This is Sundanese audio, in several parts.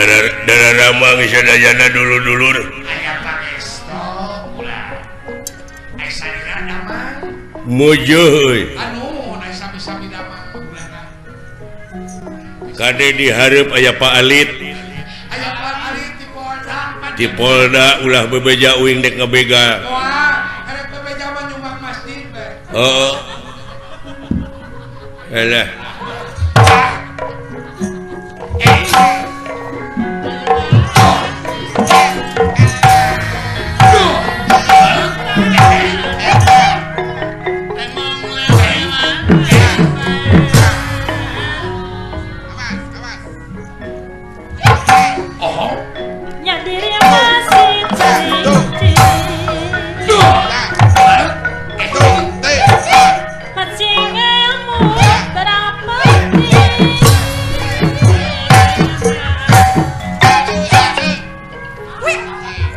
Darah ramang sadayana dulur-dulur. Aya pangesto ulah. Ai salira damang. Mujuh euy. Anu ai sami-sami damang ulahna. Kade dihareup aya Pak Alit. Aya Pak Alit di Polda. Di Polda ulah bebeja uing dek ngabega. Wah, arek bebeja mah nyumbang masjid we. Heeh. Alah.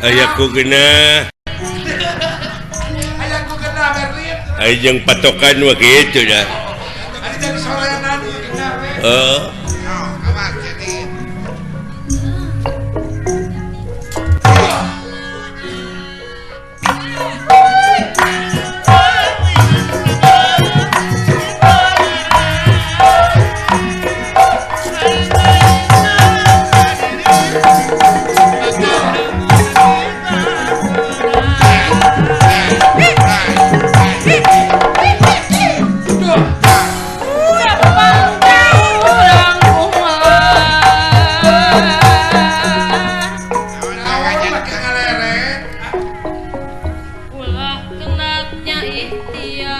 Ayaku genah. Ayaku genah Berlin. Aya jeung patokan mah kitu dah. Ari jeung sorenan genah we. Heeh. Awas jadi.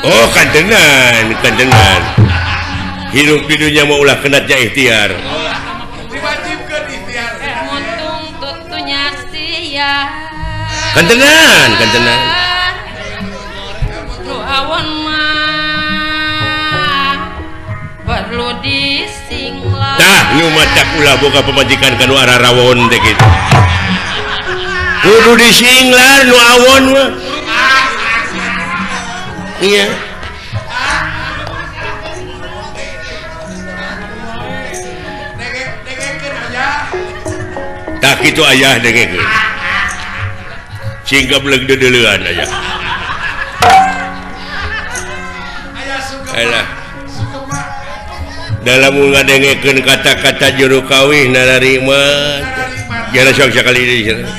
Oh kantenan, kantenan. Hirup di dunia mau ulah kenatnya ikhtiar. Diwajibkeun ikhtiar. Kantenan, kantenan. Nu awon mah perlu disinglah. Tah, nu matak ulah boga pamajikan ka nu ararawon teh kitu. Kudu disinglar nu awon mah. Iya. Tak itu ayah dengekeun. Sing gableg deudeuleun ayah. Alah. Dalam ngadengekeun kata-kata juru kawih nararima. Jara sok sakali deui cenah.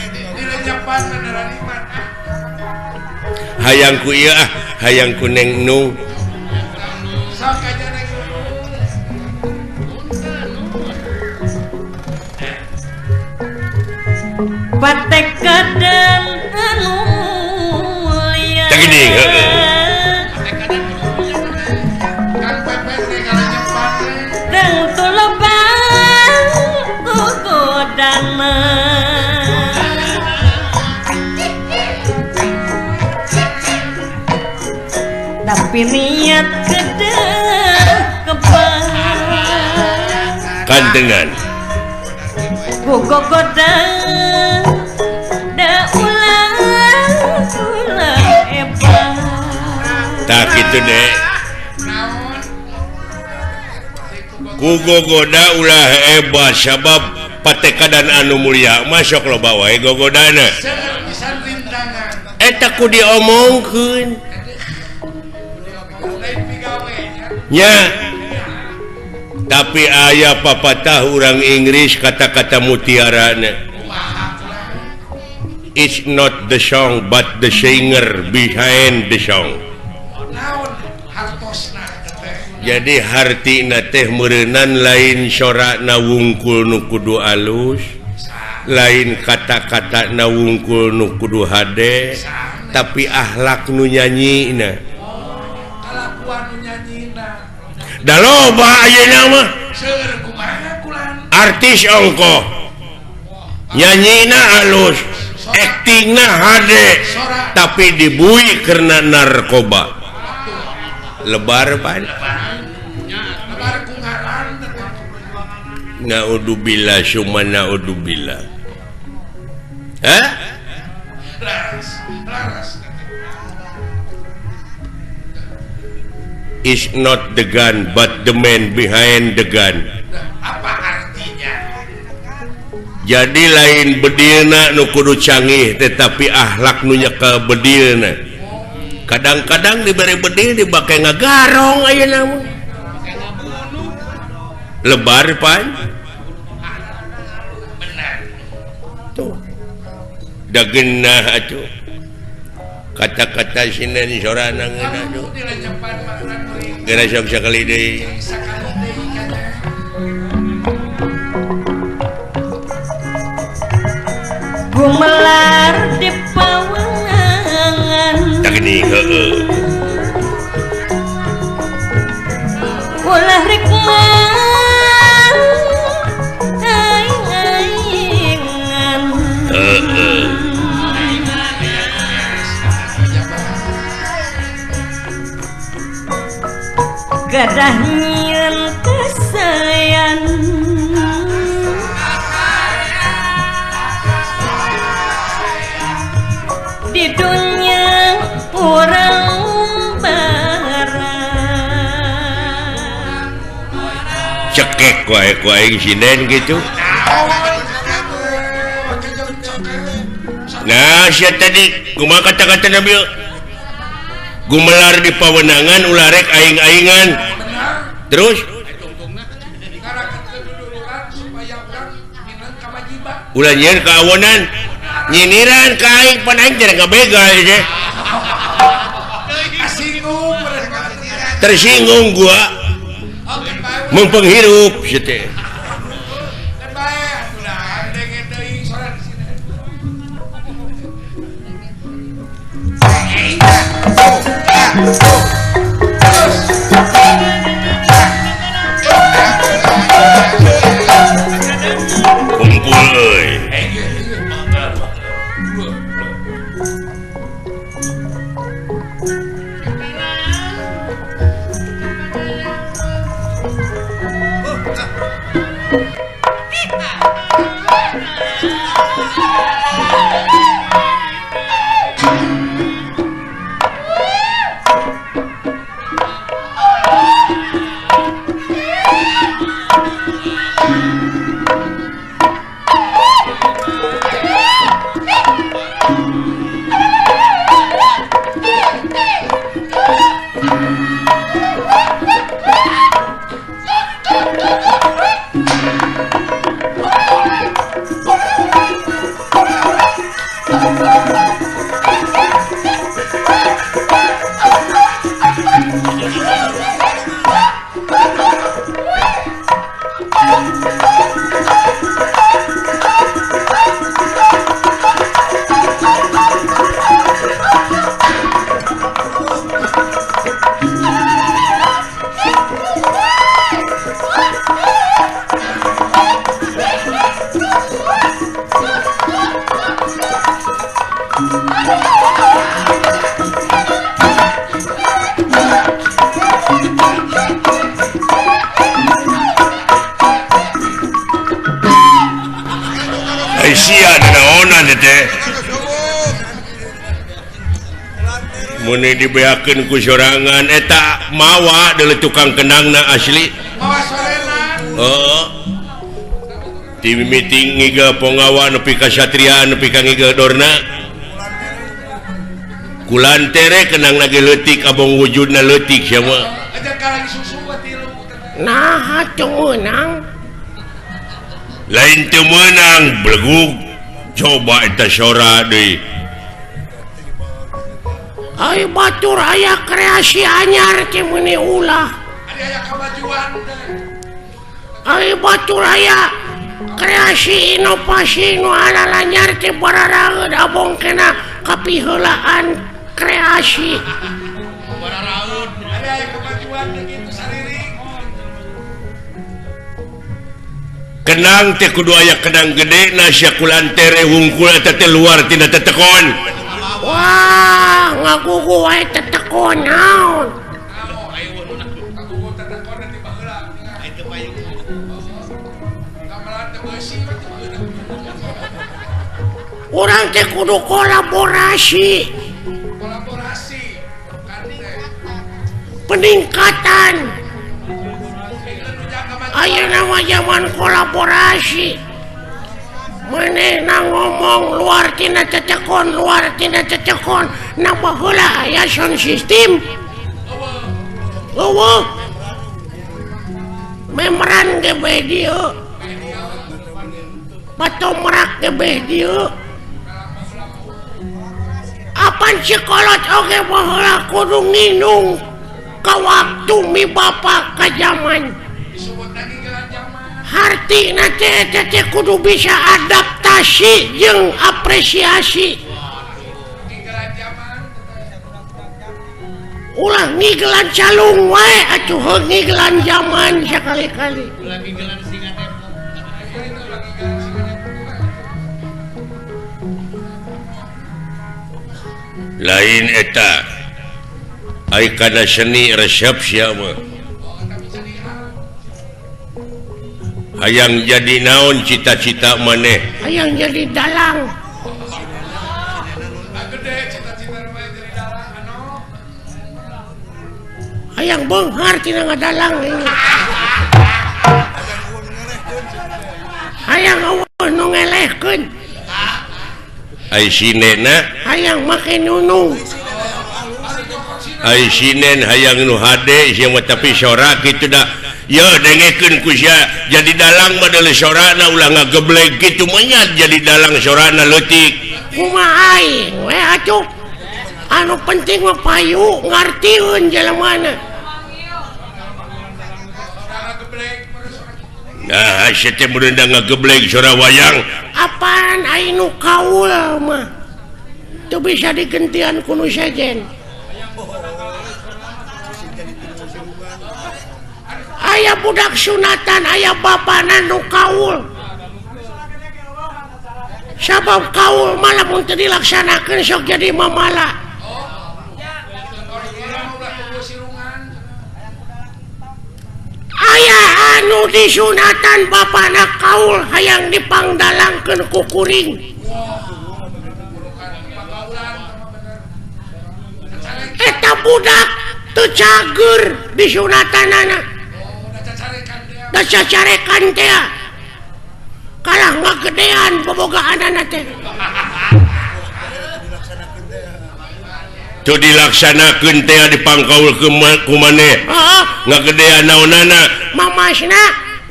Hayangku ieu ah, hayangku neng nung. Patek kadang anu mulia. Tah geuning heueuh. Dang tulobang kugodana. Tapi niat kedeh kebang. Kantengan. Kugogoda da ulang ulang ebang. Tak kitu deh. Kugogoda ulah hebat sabab patekadan anu mulia masuk loba wae gogodana. Eta ku diomongkeun. Nya. Tapi aya papatah urang Inggris kata-kata mutiarana. It's not the song but the singer behind the song. Jadi hartina teh meureunan lain sorana wungkul nu kudu alus, lain kata-kata na wungkul nu kudu hade, tapi akhlak nu nyanyina. Da loba ayeuna mah. Artis ongkoh nyanyina alus, aktingna hade, tapi dibui karena narkoba. Lebar pan. Naudzubillah summa naudzubillah. Hah? Is not the gun but the man behind the gun. Apa artinya? Jadi lain bedilna nu kudu canggih tetapi akhlak nu nyekel bedilna. Kadang-kadang diberi bedil dibake ngagarong ayeuna mah. Lebar pan. Tuh. Da geunah atuh. Kata-kata sinden sorana ngeunah tuh. Geura sok sakali deui. Gumelar di pawangan tagni heueuh ulah rek mang aing-aingan heueuh gadah nyieun kasayan di dunia urang barang cekek wae ku aing sinden gitu. Nah sia tadi kumaha kata-kata Nabi gumelar di pawenangan ulah rek aing-aingan terus ulah nyieun kaawonan nyiniran ka aing pan aing teh ngabegal teh tersinggung gua mempenghirup sia teh. Kumpul euy. Muni dibeakeun ku sorangan eta mawa deuleu tukang kendangna asli. Mawa sorenan. Heeh. Ti mimiti ngigel ponggawa nepi ka satria nepi ka ngigel dorna. Kulantere kendangna ge leutik abong wujudna leutik sia mah. Nah, teu meunang. Lain teu meunang belegug. Coba eta sora deui. Ai batur aya kreasi anyar teh meuni ulah. Ari aya kamajuan teh. Ai batur aya kreasi inovasi nu alalanyar teh bararaeud abong kena kapiheulaan kreasi. Bararaeud ari aya kamajuan teh kitu sariring. Kenang teh kudu aya kenang gede na sia kulantere wungkul eta teh luar tina tetekon. Wah, ngagugu wae tetekon naon. Urang teh kudu kolaborasi. Kolaborasi peningkatan. Ayeuna mah zaman kolaborasi. Manehna ngomong luar tina cecekon, luar tina cecekon. Na baheula aya sound system. Eueuh. Memeran ge bae dieu. Patomrak ge bae dieu. Apan si kolot oge baheula kudu nginung ka waktu mi bapa ka jaman. Hartina teh teh kudu bisa adaptasi jeung apresiasi. Ulah ngigelan calung wae atuh heuh ngigelan jaman sakali-kali. Lain eta ai kana seni resep sia mah. Hayang jadi naon cita-cita maneh? Hayang jadi dalang. Hayang beunghar tina ngadalang ini. Hayang eueuh nu ngelehkeun. Ai sinena hayang make nunung. Ai sinen hayang nu hade sia mah tapi sora kitu da. Ye dengekeun ku sia jadi dalang mah deuleu sorana ulah ngageblek kitu mah jadi dalang sorana leutik. Kumaha aing we atuh. Anu penting mah payu ngartieun jelemana. Nah, sia teh mun ngageblek sora wayang. Apaan aing nu kaul mah teu bisa digentian ku nu sejen. Aya budak sunatan, aya bapana nu kaul. Sabab kaul mah lamun teu dilaksanakeun sok jadi mamala. Aya anu disunatan bapana kaul hayang dipangdalangkeun ku kuring. Eta budak teu cager disunatanana. Da cacarekan teh kalah ngagedean bobogaanana teh. Teu dilaksanakeun teh dipangkaul ku maneh. Heeh. Ngagedean naonana? Mamasna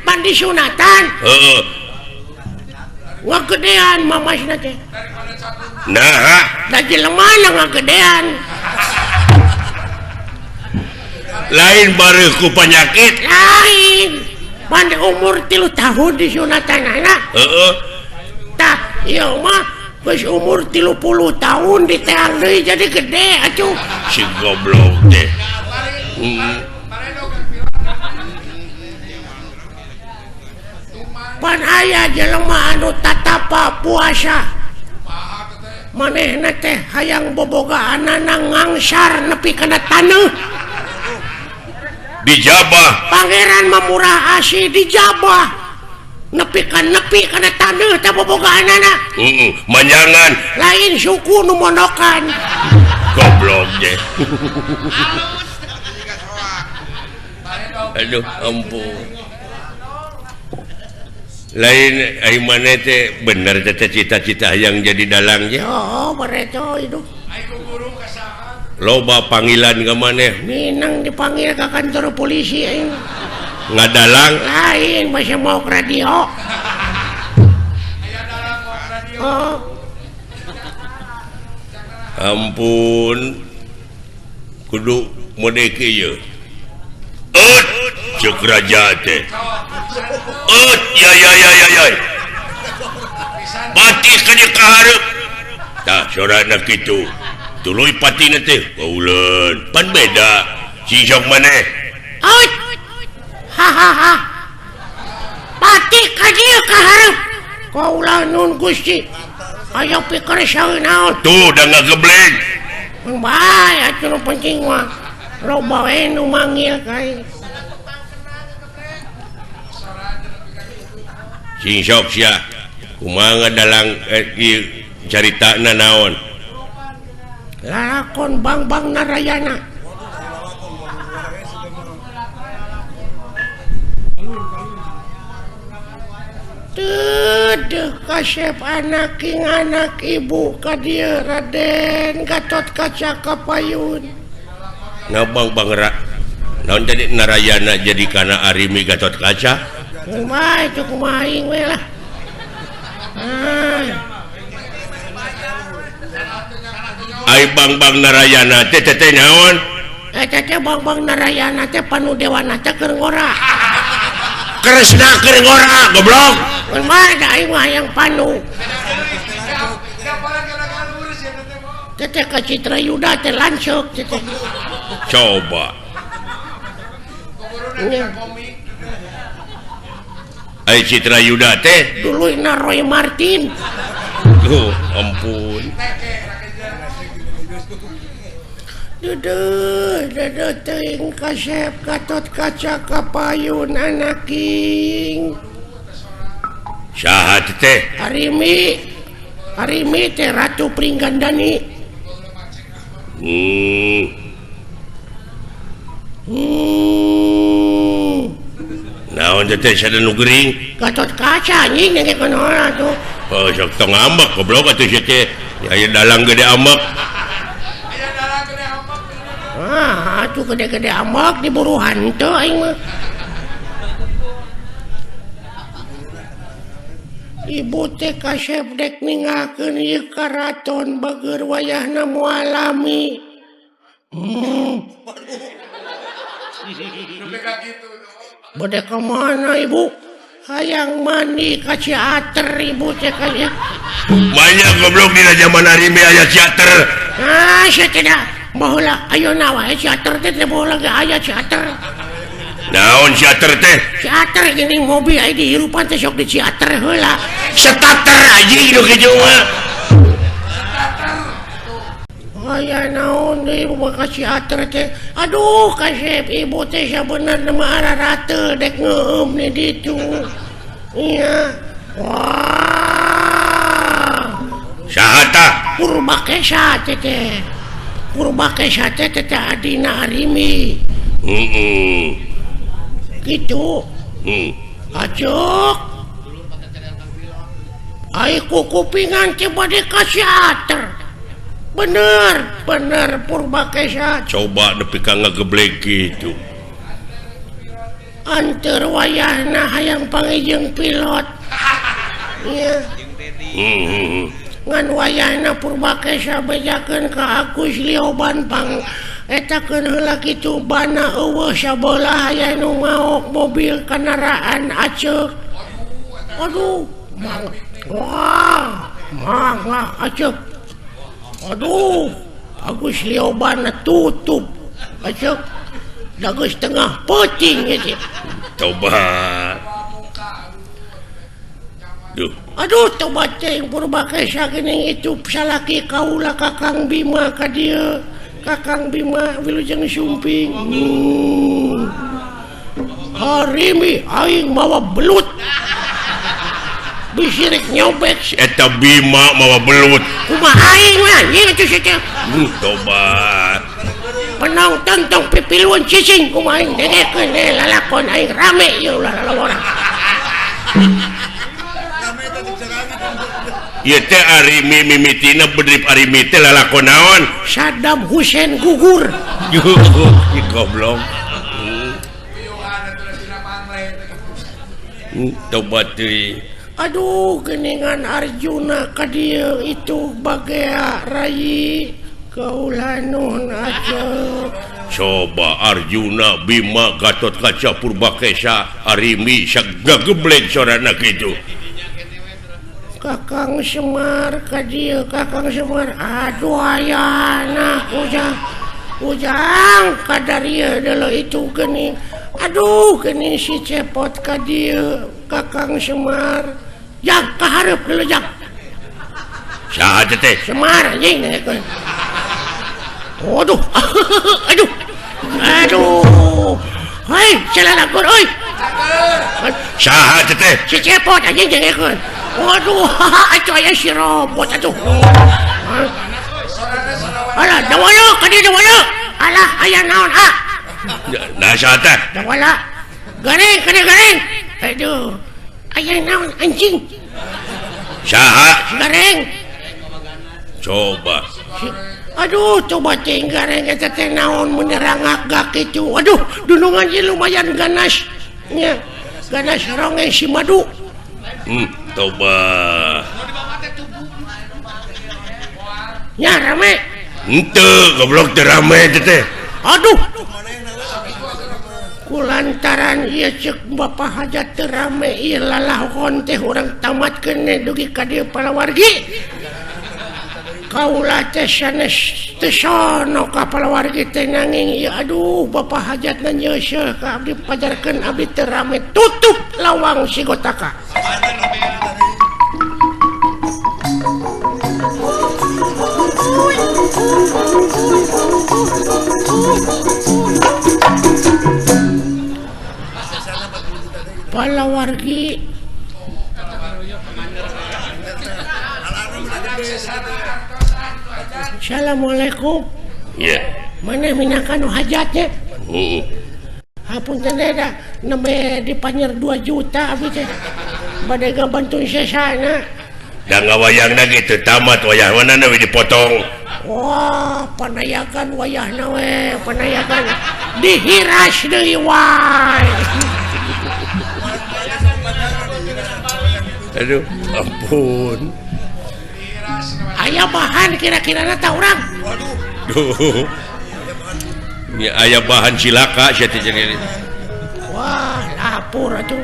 pan disunatan. Heeh. Ngagedean mamasna teh. Naha? Da jelemana ngagedean. Lain bareuh ku panyakit. Lain. Pan umur 3 tahun disunatan anak. Heeh. Tah, ieu mah geus umur 30 tahun diteang deui jadi gede atuh. Si goblok teh. Pan aya jelema anu tatapa puasa. Manehna teh hayang bobogaanana ngangsar nepi kana taneuh. Dijabah. Pangeran mah murah asih dijabah. Nepi ka nepi kana taneuh teh bobogaanana. Heeh, manjangan. Lain suku nu mondokan. Goblok teh. Aduh, ampun. Lain ai maneh teh bener teh cita-cita hayang jadi dalang nya. Oh, bareto hidup. Loba panggilan ke maneh? Minang dipanggil ke kantor polisi aing. Ngadalang? Lain masih mau ke radio. Oh. Ampun. Kudu mode kieu. Eut ceuk raja teh. Eut ya ya ya ya ya. Pati ka dieu ka hareup. Tah sorana kitu. Tuluy patina teh kauleun pan beda sing sok maneh. Out. Ha ha ha. Pati ka dieu ka hareup. Kaula nun Gusti. Aya pikir saeun naon. Tuh da ngagebleng. Mun bae atuh nu penting mah. Loba we nu manggil ka aing. Sing sok sia. Kumaha dalang ieu caritana naon? Lalakon Bang-Bang Narayana. Ieu kasep anak king anak ibu ka dieu Raden Gatot Kaca Kapayun. Nah Bang Bangra naon jadi Narayana jadi kana Arimi Gatot Kaca? Kumaha itu kumaha aing we lah. Ai Bang Bang Narayana teh teh naon? Eta teh Bang Bang Narayana teh panu dewana teh keur ngora. Kresna keur ngora goblok. Kumaha da aing mah hayang panu. Teh ka Citra Yuda teh lanceuk teh. Coba. Ai Citra Yuda teh duluyna Roy Martin. Duh, ampun. Duduh, duduh teuing kasep Gatot Kaca Kapayun anaking. Saha teh? Arimi. Arimi teh Ratu Pringgandani. Naon teh sada nu gering? Gatot Kaca anjing nengke kunaon atuh. Oh, sok tong ambek goblok atuh sia teh. Aya dalang gede ambek. Ah, atuh gede-gede ambek diburu hantu aing mah. Ibu teh kasep dek ninggalkeun ieu karaton bageur wayahna moal lami. Bade ka mana ibu? Hayang mandi ka ciater ibu teh kaya. Banyak goblok dina zaman Arimi aya ciater. Ah, sia tidak. Baheula ayeuna wae ciater teh teh baheula ge aya ciater. Naon ciater teh? Ciater geuning mobil aya dihirupan teh sok di ciater heula. Starter anjing nu kitu mah. Aya naon deui ibu ka ciater teh. Aduh kasep ibu teh sabenerna mah ararate dek ngeueum di ditu. Iya. Wah. Saha tah? Purba Kesa teh teh. Purba Kesa teh teh adina Arimi. Heeh. Gitu. Acuk. Ai kukupingan teh bade ka ciater. Bener, bener Purba Kesa. Coba nepi ka ngageblek kitu. Anteur wayahna hayang panggih pilot. Iya. Ngan wayahna Purba Kesa bejakeun ka Agus Lioban pang etakeun heula kitu bana eueuh sabelah aya nu maok mobil kendaraan aceuk. Aduh, mang. Wah, mang aceuk. Aduh, Agus Lioban tutup. Aceuk. Dagus tengah peuting ieu. Tobat. Duh. Aduh, tobat teh Purba Kesa geuning itu salaki kaula Kakang Bima ka dieu. Kakang Bima wilujeng sumping. Harimi aing mawa belut. Bisirik nyobek si eta Bima mawa belut. Kumaha aing mah anjing atuh sia teh. Tobat. Penonton tong pipiluan cicing kumaha aing dengekeun lalakon aing rame ieu ulah lalawara. Ieu teh Arimi mimitina bedrip Arimi teh lalakon naon? Saddam Hussein gugur. Ih goblok. Tobat teuing. Aduh geningan Arjuna ka dieu itu bagea rai kaula nuhun aceuk. Coba Arjuna Bima Gatot Kaca Purba Kesa Arimi sagageblek sorana kitu. Kakang Semar ka dieu Kakang Semar aduh ayana ujang ujang kadarieu deuleu itu geuning aduh geuning si Cepot ka dieu Kakang Semar jang ka hareup deuleu jang saha teh Semar anjing Aduh aduh aduh hei salalakon euy saha teh si Cepot anjing dengekeun. Waduh, atuh aya si robot atuh. Alah, dawala ka dieu dawala. Alah, aya naon ah? Nah, saha teh? Dawala. Garing, ka dieu garing. Aduh. Aya naon anjing? Saha? Gareng. Coba. Aduh, coba cing gareng eta teh naon menerangak gak kitu. Aduh, dunungan ieu lumayan ganas. Nya, ganas ronge si madu. Coba. Nya rame. Henteu, goblok teu rame teh. Aduh. Kulantaran ieu ceuk Bapak Hajat teu rame ieu lalahon teh urang tamatkeun dugi ka dieu palawargi. Kaula teh sanes teu sono ka palawargi teh nanging ieu aduh Bapak Hajatna nyeuseuh ka abdi pajarkeun abdi teu rame tutup lawang sigotaka. Palawargi. Assalamualaikum. Ya. Mana minangka nu hajatnya? Heeh. Hapunten da nembe dipanyer 2 juta abdi teh. Bade ngabantu sesana. Da ngawayangna ge teu tamat wayah mana we dipotong. Wah, panayakan wayahna we, panayakan dihiras deui wae. Aduh, ampun. Aya bahan kira-kira na urang. Waduh. Nya aya bahan cilaka sia teh jadi. Wah, lapor atuh.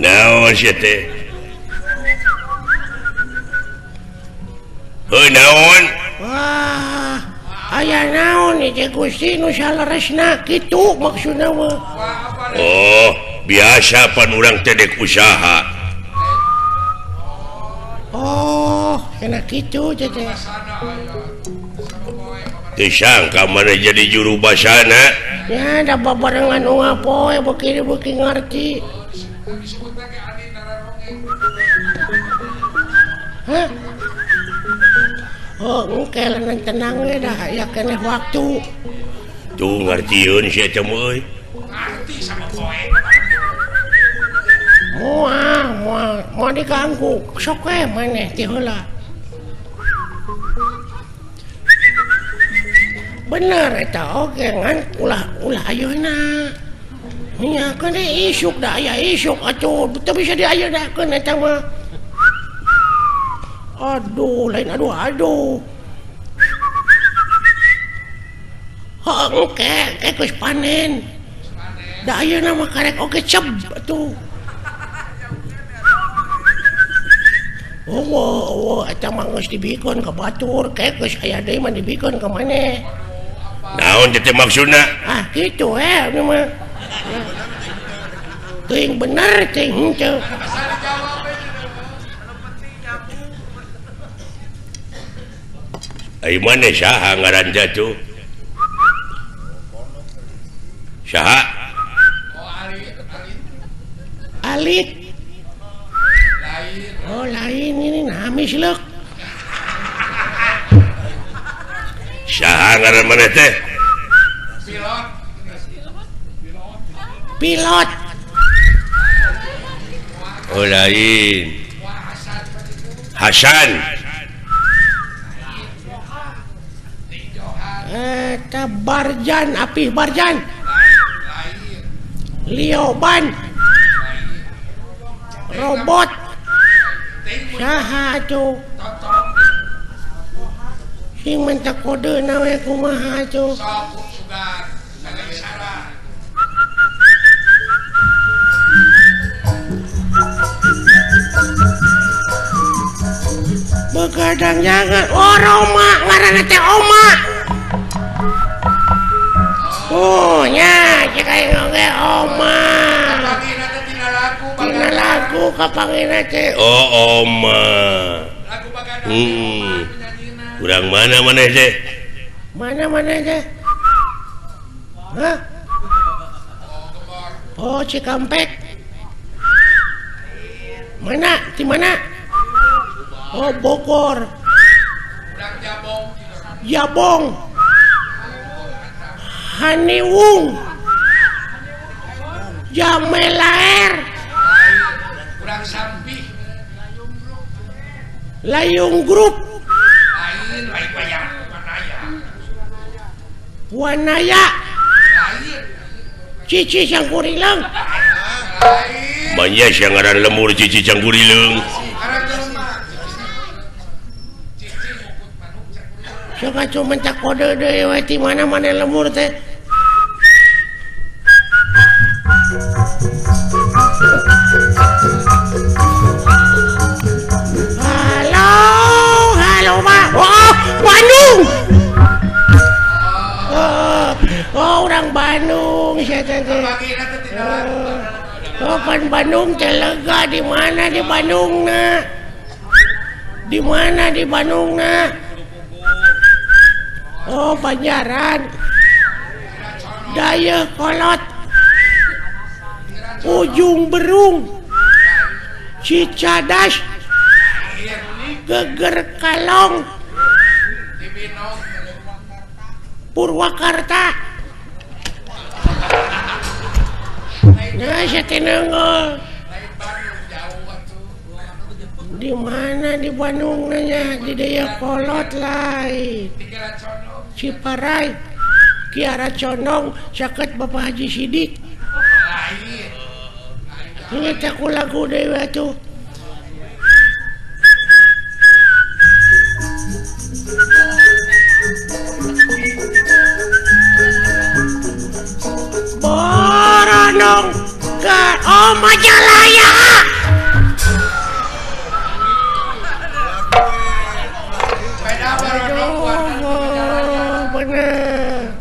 Naon sia teh? Heuh naon? Wah, aya naon ieu Gusti nu saleresna kitu maksudna mah. Oh, biasa pan urang teh dek usaha. Oh, enak kitu teh. Teu sangka mana jadi juru basana. Ya, da babarengan unggal poe beuki-beuki ngarti. Hah? Oh, engke leungeun tenang we dah aya keneh waktu. Tuh ngartieun sia teh euy. Ngarti sama poe. Moal, moal, moal diganggu. Sok we maneh ti heula. Bener eta oge ngan ulah ayeuna. Nya keun isuk da aya isuk atuh teu bisa diayeuna eta mah. Aduh, lain aduh aduh. Heuh engke geus panen. Da ayeuna mah karek oge ceb atuh. Oh, eta mah geus dibikeun ka batur, ke geus aya deui mah dibikeun ka maneh. Naon teh maksudna? Ah, kitu we abdi mah. Teuing bener teuing henteu. Ai maneh saha ngaran teh tuh? Saha? Alit. Oh, lain ini namis leuk. Saha ngaran maneh teh? Pilot. Pilot. Oh, lain. Hasan. Eta Barjan, Apih Barjan. Lioban. Robot. Saha atuh? Sing minta kode na we kumaha atuh? Begadang jangan. Oh Roma ngaranna teh Oma. Oh nya cek aing oge Oma. Tina lagu kapangina teh. Oh Oma. Lagu Bagadang. Urang mana maneh teh? Mana maneh teh? Hah? Oh Cikampek. Mana? Di mana? Oh Bogor. Jabong. Haniwung. Jamelaer. Layung Grup. Wanaya. Cici Cangkurileung. Banyak yang ngaran lemur Cici Cangkurileung. Sok atuh mentak kode deui we ti mana-mana lemur teh. Halo, halo Ma. Oh, Bandung. Oh, orang Bandung sia teh. Oh, kan Bandung teh lega di mana di Bandungna? Di mana di Bandungna? Oh, Banjaran. Dayakolot. Ujung Berung. Cicadas. Geger Kalong. Purwakarta. Nah, saya tenangol. Di mana di Bandung nanya di Dayakolot lain. Ciparai, Kiara Condong, caket Bapak Haji Sidik. Ini aku lagu dewa tuh. Boronong ke oh Majalaya. Aduh, bener.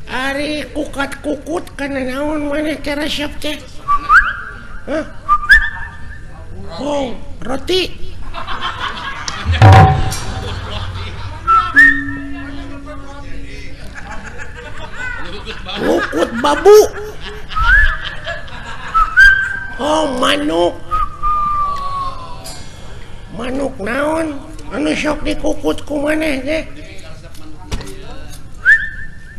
Ari kukat kukut kana naon maneh teh resep teh? Hah? Oh, roti. Kukut babu. Oh, manuk. Manuk naon? Anu sok dikukut ku maneh teh?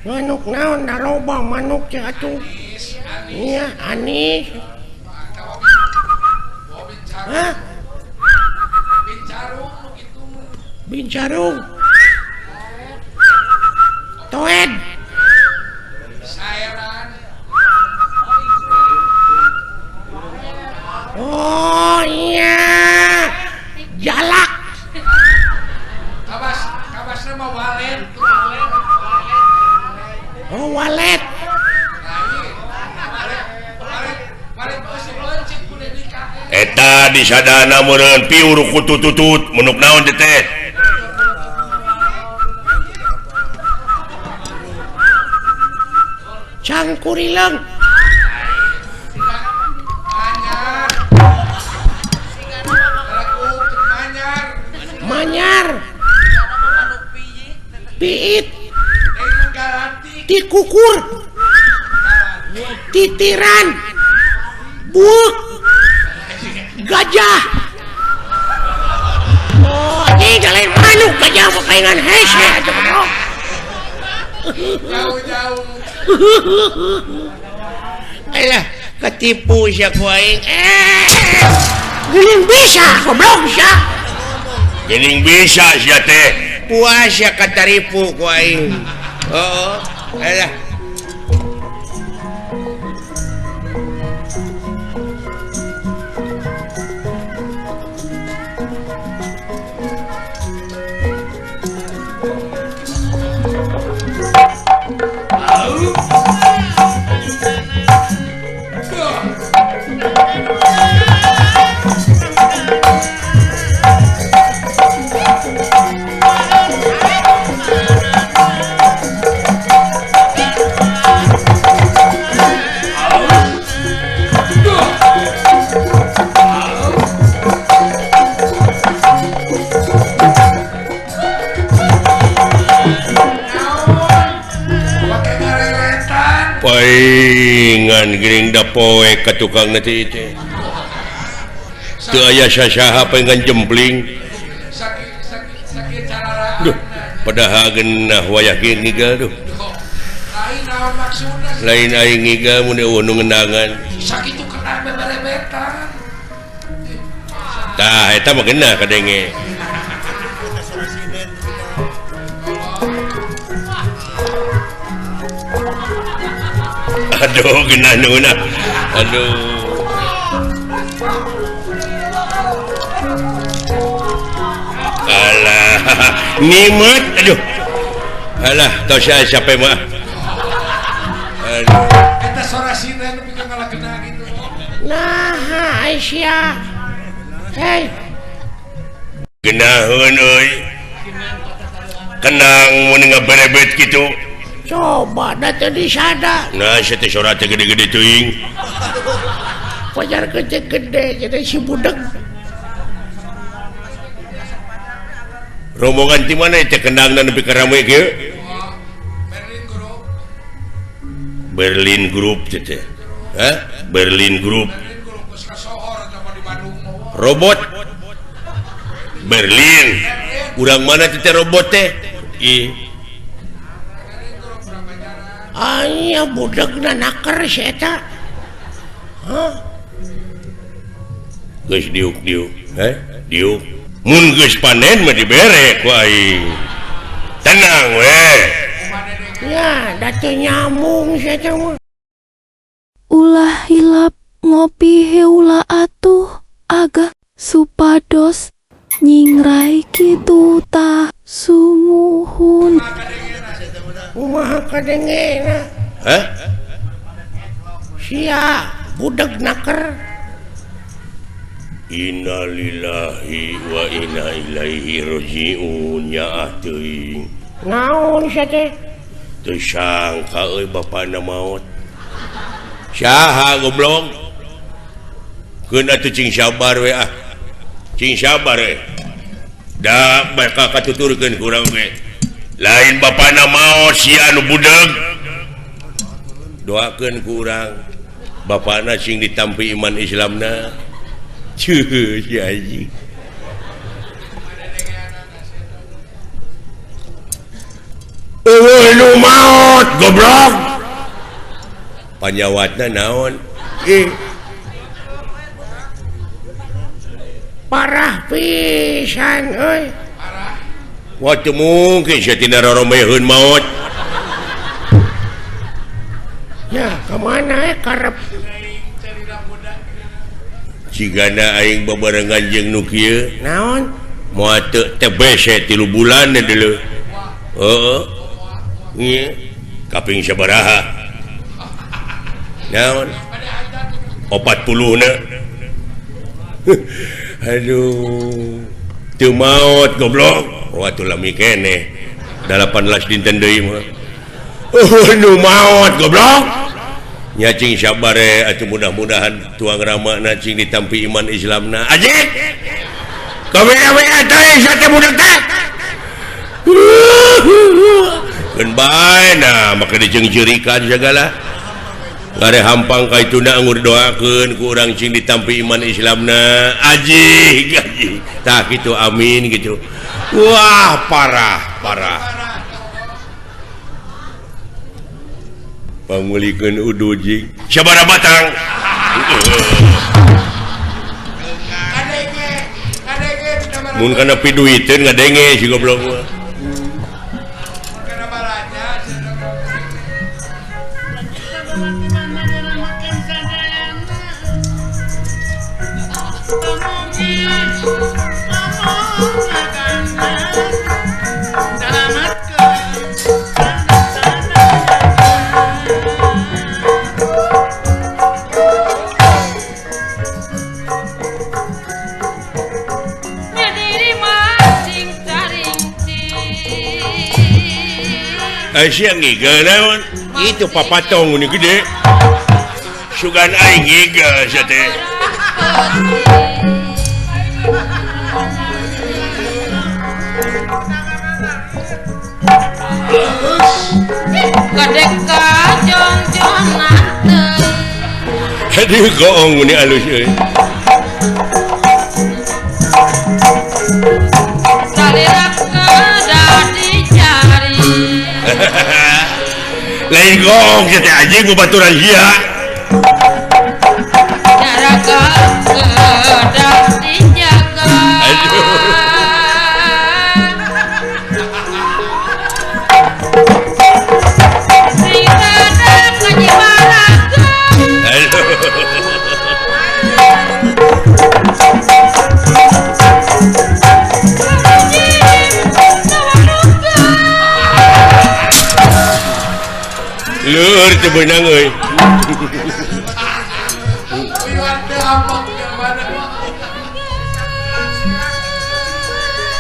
Manuk naon daroba manuk teh atuh. Iya, anis. Hah? Bincarung. Toed. Oh iya. Jalak. Kabas, kabasna mah walet. Oh walet. Eta disadana meureun piur kutututut menuk naon teh teh. Cangkurileung. Manyar. Piit. Tikukur. Titiran. Buuk. Gajah. Oh, ini lain manuk gajah mah paingan hese atuh. Jauh-jauh. Alah, ketipu sia ku aing. Geuning bisa, goblok sia. Geuning bisa sia teh. Puas sia kataripu ku aing. Heeh. Alah. Go! Paingan gering da poe ka tukang teh teh. Teu aya sasaha paingan jempling. Duh, padahal geunah wayah ge ngigal duh. Lain naon maksudna? Lain aing ngigal mun eueuh nu ngendangan. Sakitu kenang beberebetan. Tah eta mah geunah kadenge. Aduh geunah nuhun ah. Aduh. Alah, nimet aduh. Alah, tos saya capek mah. Aduh. Eta sora sinden nepi ka ngalakena gitu. Nah, Aisyah. Hei. Geunaheun euy. Kenang mun ngaberebet kitu. Coba da teu disada. Nah, sia teh sora teh gede-gede teuing. Pajar gede-gede jadi si budeg. Rombongan ti mana teh kendangna nepi ka rame kieu? Berlin Group. Berlin Group teh teh. Hah? Berlin Group. Berlin Group geus kasohor eta mah di Bandung mah. Robot. Berlin. Urang mana teh robot teh? Ih. Aya budegna naker si eta. Hah? Geus diuk-diuk, heh? Diuk. Mun geus panen mah dibere ku aing. Tenang we. Ya, da teu nyambung si eta mah. Ulah hilap ngopi heula atuh agak supados nyingrai kitu tah sumuhun. Kumaha kadengena? Hah? Sia budeg naker. Innalillahi wa inna ilaihi rajiun nyaah teuing. Naon sia teh? Teu sangka euy bapana maot. Saha goblok? Keun atuh cing sabar we ah. Cing sabar we. Da bakal katuturkeun ku urang ge. Lain bapana maot sia nu budeg. Doakeun ku urang bapana sing ditampi iman Islamna. Cuh, si anjing. Eueuh nu maot goblok. Panyawatna naon? Ih. Parah pisan euy. Wah, teu mungkin sia tina roromeheun maot. Ya, kemana karep? Cigana aing babarengan jeung nu kieu. Naon? Moal teu TBC 3 bulan deuleu. Heeh. Nya kaping sabaraha? Naon? 40 na. Aduh. Teu maot goblok. Wah, atuh lami keneh. 18 dinten deui mah. Oh, nu maot goblok. Nya cing sabare atuh mudah-mudahan tuang ramana cing ditampi iman Islamna. Ajik. Kawe-we teh sate budak teh. Keun bae nah make diceungceurikan sagala. Ngare hampang ka ituna anggur doakeun ku urang cing ditampi iman Islamna. Ajik, ajik. Tah kitu amin gitu. Wah, parah, parah. Pangulikeun udu jing sabaraha batang. Mun kana piduiteun ngadenge si goblok mah. Aisyah ngigel naon? Itu papatong ini gede. Sugan aing ngigel sia teh. Gede kajong jong. Aduh goong ini alus euy. Salira kedah dicari. Lain goong sia teh anjing babaturan sia. Jarak kedah dijaga. Aduh. Leur teu beunang euy.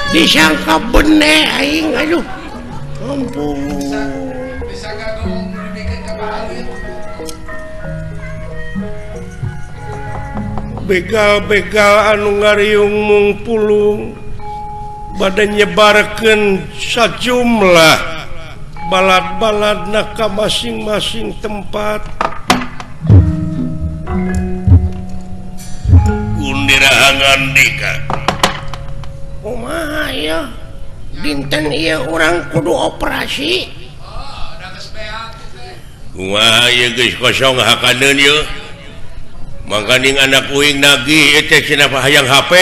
Disangka bene aing aduh. Ampun. Disangka goong dibikin ka balik. Begal-begal anu ngariung mung pulung bade nyebarkeun sajumlah balad-baladna ka masing-masing tempat. Undirahangan dika. Kumaha ieu? Dinten ieu urang kudu operasi. Oh, da geus beak teh. Kumaha ieu geus kosong hakaneun ieu? Mangkaning anak uing nagih ieu teh cenah hayang HP.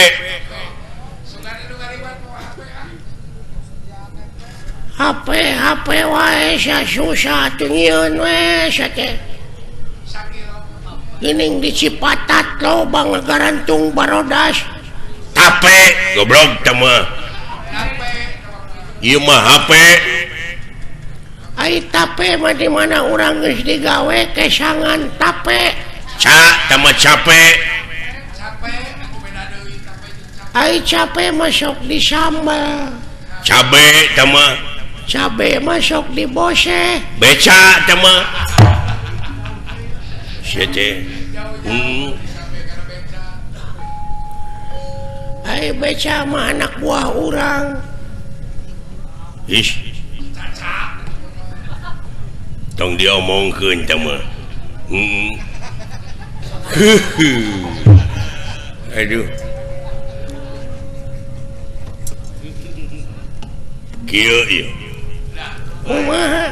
HP HP wae sia susah atuh nyieun we sia teh. Geuning di Cipatat loba ngagarantung barodas. Tape goblok teh mah. Ieu mah HP. Ai tape mah di mana urang geus digawe kesangan tape. Ca teh mah cape. Ai cape mah sok disambel. Cabe teh mah. Cabe masuk di bose. Beca teh mah. Sia teh. Ai beca mah anak buah urang. Ih. Tong diomongkeun teh mah. Aduh. Kieu ieu. Kumaha?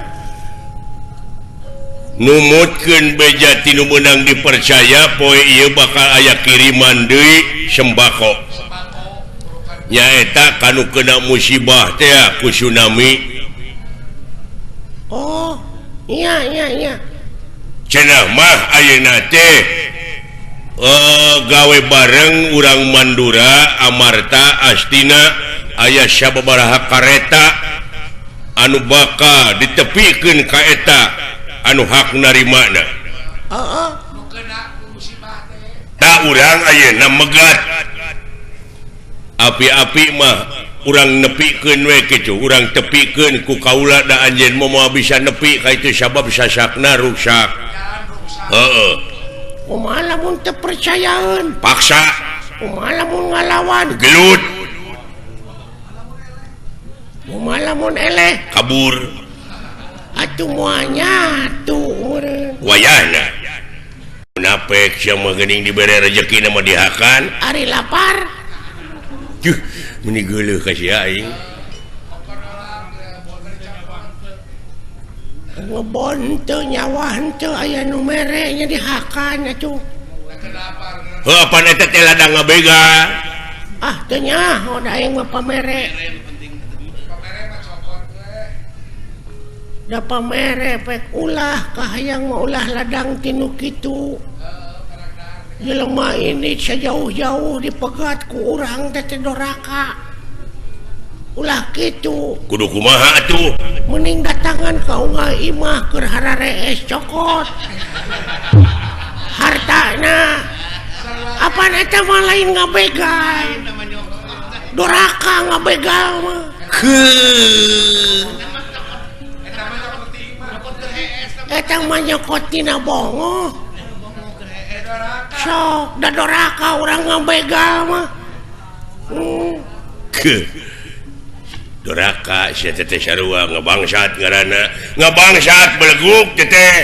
Numutkeun beja ti nu meunang dipercaya poe ieu bakal aya kiriman deui sembako. Nyaeta kanu kena musibah teh ku tsunami. Oh, iya iya iya. Cenah mah ayeuna teh gawe bareng urang Mandura, Amarta, Astina aya sababaraha kareta anu bakal ditepikeun ka eta anu hak narimana. Heeh. Ta urang ayeuna megat. Api-api mah urang nepikeun we kitu, urang tepikeun ku kaula da anjeun moal bisa nepi ka itu sabab sasakna ruksak. Heeh. Kumaha lamun teu percayaeun? Paksa. Kumaha lamun ngalawan? Gelut. Kumaha lamun eleh? Kabur. Atuh moal nyatu meureun. Wayahna. Munafik sia mah geuning dibere rejeki mah dihakan. Ari lapar. Juh, meni geuleuh ka sia aing. Ngebon teu nyawa henteu aya nu mere nya dihakan atuh. Heuh apan eta teh ladang ngabega. Ah teu nyaho da aing mah pamere. Da pamere pek ulah kahayang mah ulah ladang tinu kitu. Jelema ini sejauh-jauh dipegat ku urang teh teh doraka. Ulah kitu. Kudu kumaha atuh? Mending datangan ka unggal imah keur hararees cokot. Hartana. Apan eta mah lain ngabegal. Doraka ngabegal mah. Heuh. Eta mah nyokot tina bongo. Sok da doraka urang ngabegal mah. Doraka sia teh sarua ngabangsat ngaranna. Ngabangsat beleguk teh.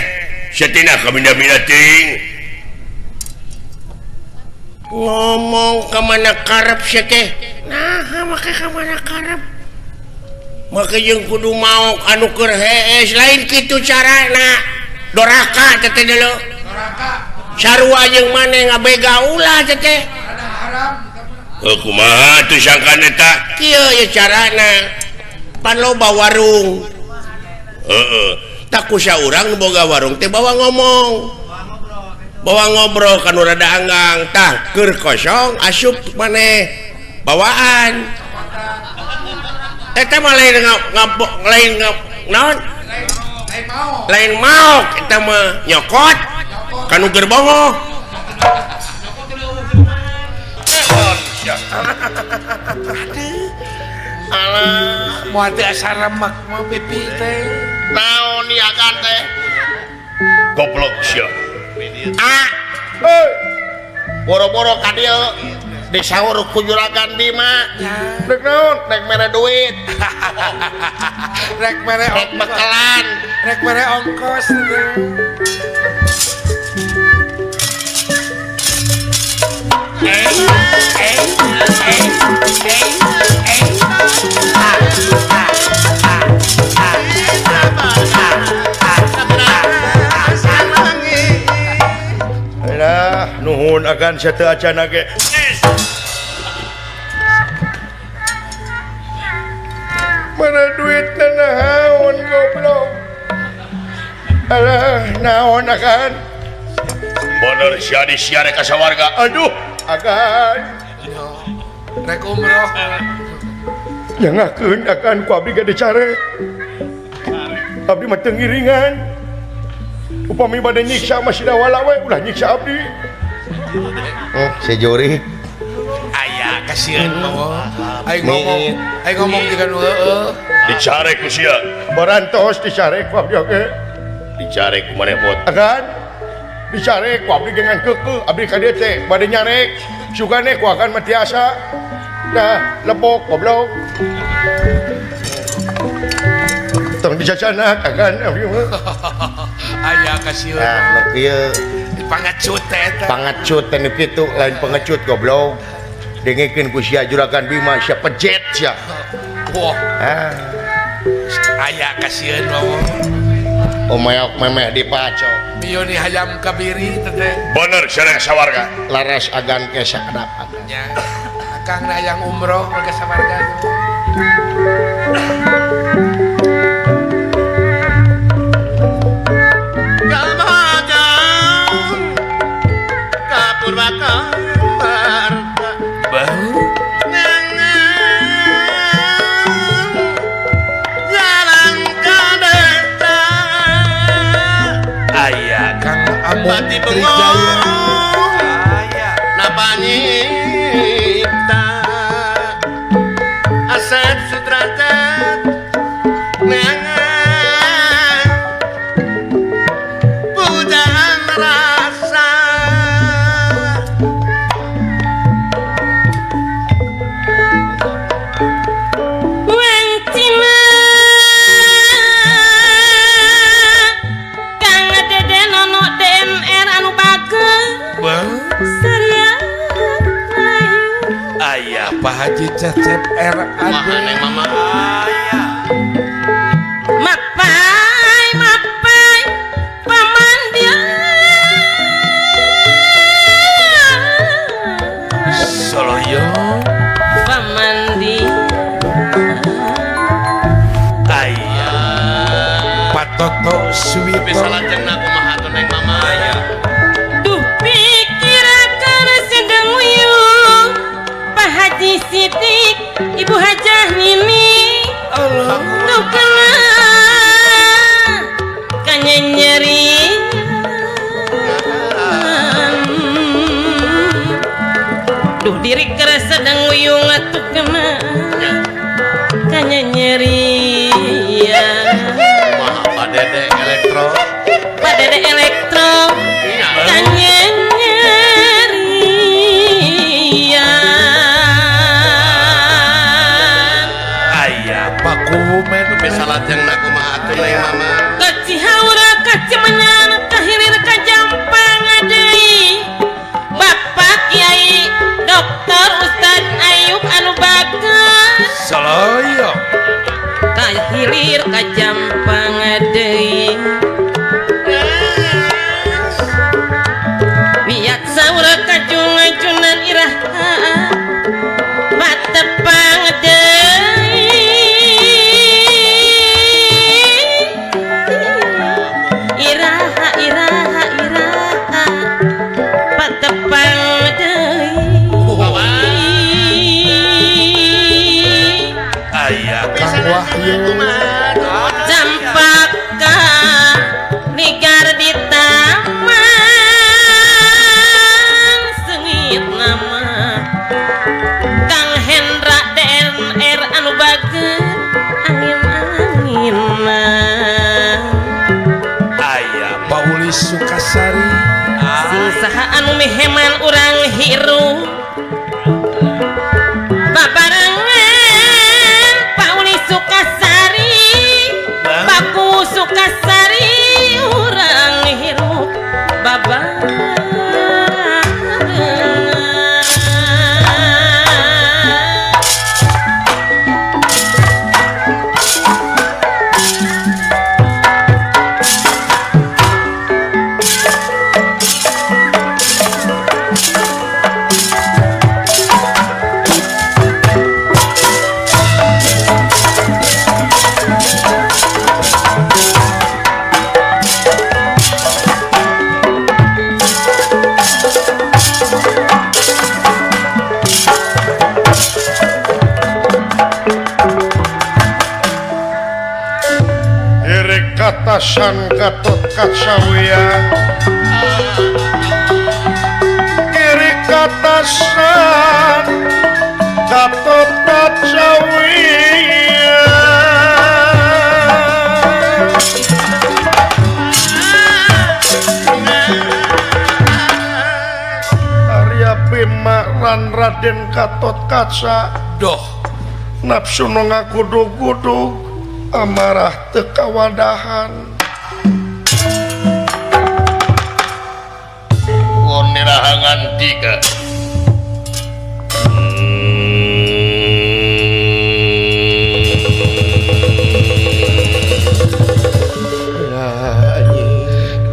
Sia tina kabina-bina ting. Ngomong ka mana karep sia teh? Nah, make ka mana karep? Make jeung kudu maok anu keur hees lain kitu carana. Doraka teh teh deuleu. Doraka. Sarua jeung maneh ngabega ulah teh teh. Heuh kumaha teu sangkan eta? Kieu ye carana. Pan loba warung. Heeh. Tak ku saurang nu boga warung teh bawa ngomong. Bawa ngobrol kan rada anggang tah keur kosong asup maneh bawaan. Eta mah lain lain naon? Lain maok eta mah nyokot kanu keur bongoh. Alah, moal teu asa remek mah pipi teh. Naon niagan teh? Goblok sia. Ah, boro-boro ka dieu disaur ku juragan Bima. Rek naon? Rek mere duit. Rek mere rek bekelan, rek mere ongkos. Alah, nuhun agan sia teu acana ge. Mana duit naon goblok. Alah, naon agan? Bener sia disiare ka sawarga. Aduh, agan. Rek umroh. Nyangakeun agan ku abdi ge dicarek. Abdi mah teu ngiringan. Upami bade nyiksa mah sidawala we ulah nyiksa abdi. Si juri. Aya kasieun mah. Aing ngomong juga nu heueuh. Dicarek ku sia. Barantos dicarek ku abdi oge. Dicarek ku maneh bot. Agan. Dicarek ku abdi dengan keukeuh abdi ka dieu teh bade nyarek. Sugane ku agan mah tiasa. Nah, lepok goblok. Tong dicacanak agan abdi mah. Aya kasieun. Nah, nu kieu pangecut teh eta. Pangecut teh nu kitu lain pengecut goblok. Dengekeun ku sia juragan Bima sia pejet sia. Wah. Ah. Aya kasieun mah. Omeok memeh dipaco. Mieu ni hayam kabiri teh. Bener sia rek sawarga. Laras agan ke sakedap agan. Nya. Akang na hayang umroh ke sawarga. Pati bengong napa nyipta Asep Sudrajat neangan pujaan rasa Wangcina Kang Dede Nono DMR anu bageng Ayah Pak Haji Cecep R Neng Mama mapai mapai pamandian Soloyo pamandian Ayah Pak Toto Suwito bisa lajengna kumaha tuh Neng Mama aya. Duh pikir keur sedeng uyung Pak Haji Sidik Ibu Hajah Nini tuh kena kanyanyeri duh diri keur sedeng uyung atuh kena kanyanyerian Kumaha Pak Dede elektro Pak iraha patepang deui iraha iraha iraha patepang deui aya Kang Wahyu campaka nigar di taman sengit nama Kang Hendra DNR anu bager angin-anginna aya Paulis Sukasari sing saha anu miheman urang hirup babarengan Pauli Sukasari Baku Sukasari urang hirup babarengan. Iri katasan Gatot Kacawian Iri katasan Gatot Kacawian Arya Bima lan Raden Gatot Kaca doh nafsu nu ngagudug-gudug amarah teu kawadahan nirahangan tiga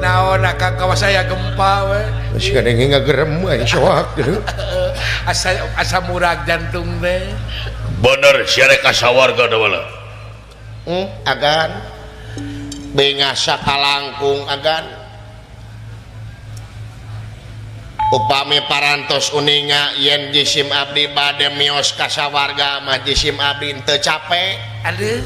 naon akang kawas aya gempa we geus kadenge ngagerem aya soak gitu. Asa asa murag jantung teh bener sia rek ka sawarga da Agan bengasa kalangkung agan upami parantos uninga yen jisim abdi bade mios ka sawarga mah jisim abdi teu cape aduh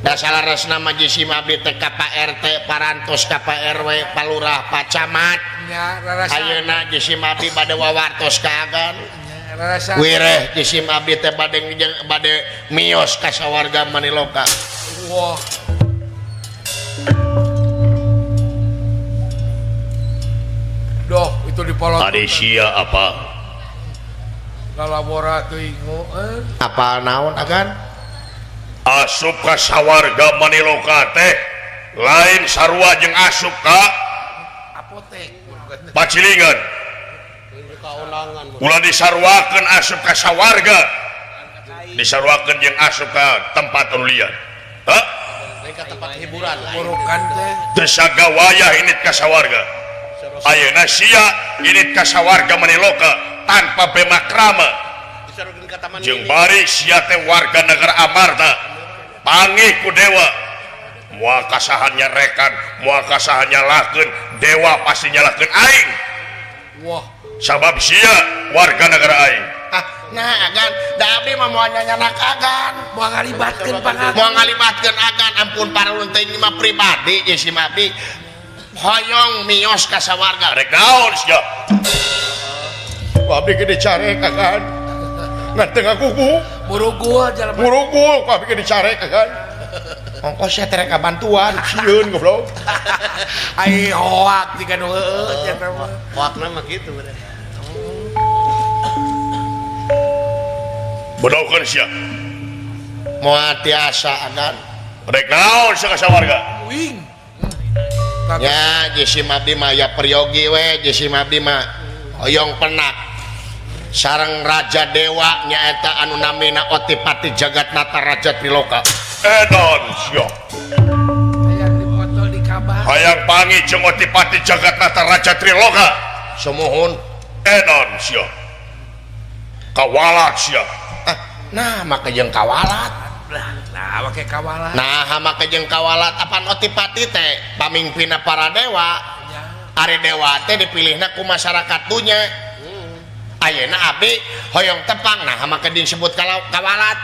da salaresna mah jisim abdi teh ka Pak RT parantos ka Pak RW Pak Lurah Pak Camat nya rarasa ayeuna jisim abdi bade wawartos ka agan nya rarasa wireh jisim abdi teh bade bade mios ka sawarga maniloka. Wah doh itu dipolot Ade sia apa lalabora teuing apa naon agan asup ka sawarga maniloka teh lain sarua jeung asup ka apotek pacilingan ulah disaruakeun asup ka sawarga disaruakeun jeung asup ka tempat anu lian hah tempat hiburan burukan teh teu sagawayah init ka sawarga ayeuna sia init ka sawarga maniloka tanpa bema krama jeung bari sia teh warga negara Amarta pangih ku dewa moal kasahan nyarekan moal kasahan nyalahkeun dewa pasti nyalahkeun aing wah sabab sia warga negara aing ah nah agan da abdi mah moal nyanyanak agan moal ngalibatkeun pangagan moal ngalibatkeun agan ampun paralun teh mah pribadi jisim abdi hoyong mios ka sawarga rek naon sia ku abdi ge dicarek agan ngan teu ngagugu murugul jalma murugul ku abdi ge dicarek agan ongkos sia teh rek bantuan sieun goblok ai hoak jiga nu heueuh nya teh mah hoakna mah kitu bodohkeun sia moal tiasa agan rek naon sia ka sawarga wing nya jisim abdi mah ya peryogi we jisim abdi mah hoyong penak sareng raja dewa nyaeta anu namina Otipati Jagatnata Raja Triloka edon sia hayang dipoto di kabar hayang pangi jeung Otipati Jagatnata Raja Triloka sumuhun edon sia Kawalat sia. Ah, nah make jeung kawalat. Nah, make kawalat. Nah, make jeung kawalat apan Otipati teh pamingpinna para dewa. Ari dewa teh dipilihna ku masyarakat dunya. Ayeuna abdi hoyong tepang nah make disebut kawalat.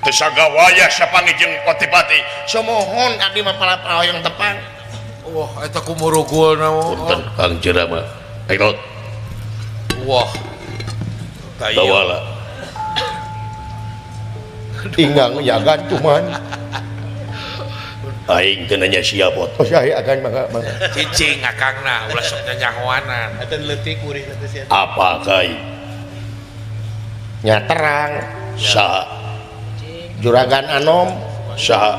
Teu sagawaya sapanggih jeung Otipati. Sumuhun abdi mah hoyong tepang. Wah, eta kumurugulna. Punten Kang Jerama. Ayo. Wah. Kawala. Tinggal yagan cuman. Aing teu nanya sia bot. Oh saya agan mangga mangga. Cicing akangna ulah sok nyanyahoanan. Eta leutik murihna teh sia. Apa kai? Nya terang. Saha? Juragan Anom. Saha?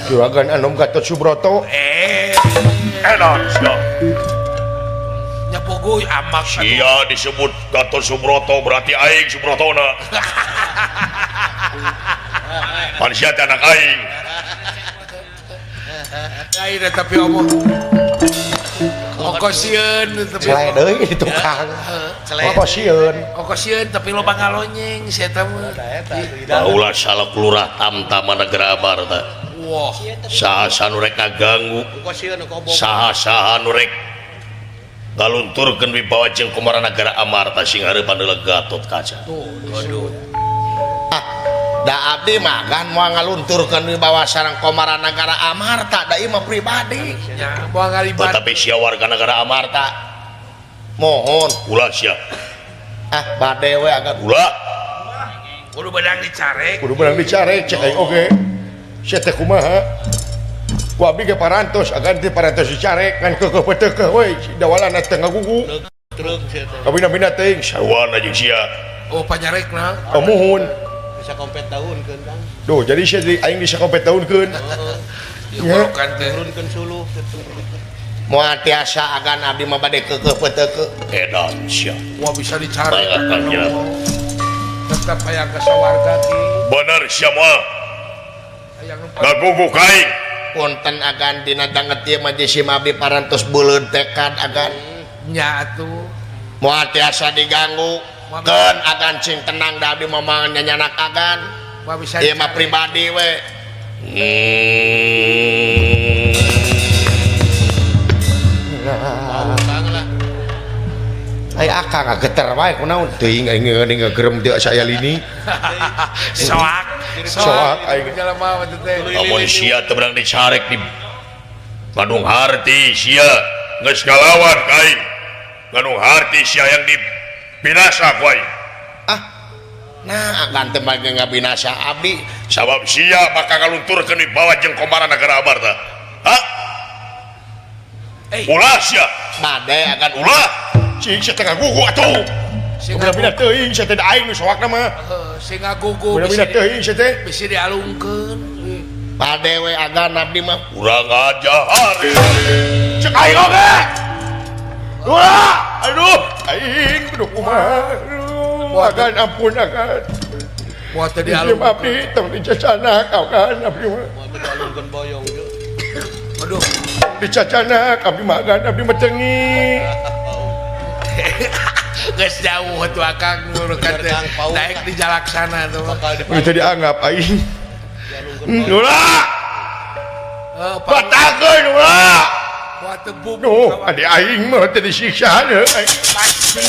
Juragan Anom Gatot Subroto. Enak sia. Nya pogo amak sia disebut Gatot Subroto berarti aing Subrotona. Pan sia teh anak aing. Lain tapi omong ongko sieun tapi celeh deui di tukang. Ongko sieun. Ongko sieun tapi loba ngalonyeng sia eta mah. Ulah salah kelurah tamtama negara Amarta. Wah, saha-saha nu rek ngaganggu, saha-saha nu rek ngalunturkeun wibawa jeung kumara negara Amarta sing hareupan heula Gatot Kaca. Aduh. Da abdi mah kan moal ngalunturkeun wibawa sareng komara negara Amarta da ieu mah pribadi. Nya moal ngalibat. Tetapi sia warga negara Amarta. Mohon ulah sia. Ah, bade we agak ulah. Kudu beunang dicarek. Kudu beunang dicarek cek aing oge. Sia teh kumaha? Ku abdi ge parantos agan teh parantos dicarek ngan keukeuh peuteukeuh we dawalana teh ngagugu. Truk sia teh. Kabina-bina teuing sarwana jeung sia. Oh panyarekna. Oh muhun. Bisa kompet daunkeun Kang. Duh, jadi sia di aing bisa kompet daunkeun. Heeh. Diurukan teh. Turunkeun suluh kitu. Moal tiasa agan abdi mah bade keukeuh peuteukeuh. Edan sia. Wah bisa dicarek. Tetap hayang ka sawarga ki. Bener sia mah. Ngagugu ka aing. Punten agan dina danget ieu mah jisim abdi parantos beuleud tekad agan. Nya atuh. Moal tiasa diganggu. Keun agan cing tenang da abdi mah nyanyanak agan. Ieu mah pribadi we. Ai akang ngageter wae kunaon teuing aing ngagerem teu saya lini. Soak, soak aing jelema mah teh. Lamun sia teu beunang dicarek di Bandung Harti sia geus ngalawan ka aing. Bandung Harti sia yang di binasa ku aing. Ah. Nah, agan teh mah ngabinasa abdi sabab sia bakal ngalunturkeun wibawa jeung komara negara Amarta. Hah? Ulah sia. Bade agan ulah. Cing sia teh ngagugu atuh. Bina-bina teuing sia teh aing nu soakna mah. Heuh, sing ngagugu. Bina-bina teuing sia teh. Bisi dialungkeun. Bade we agan abdi mah urang aja. Cek aing oge. Ulah. Aduh, aing kudu kumaha. Agan ampun agan. Moal teu dialungkeun. Abdi tong dicacanak agan abdi mah. Moal teu dialungkeun boyong ge. Aduh, dicacanak abdi mah agan abdi mah cengi. Geus jauh atuh akang ngurukan teh. Daek di Jalaksana tuh. Udah teu dianggap aing. Ulah. Batakeun ulah. Duh, ade aing mah teu disiksa deui. Pasti.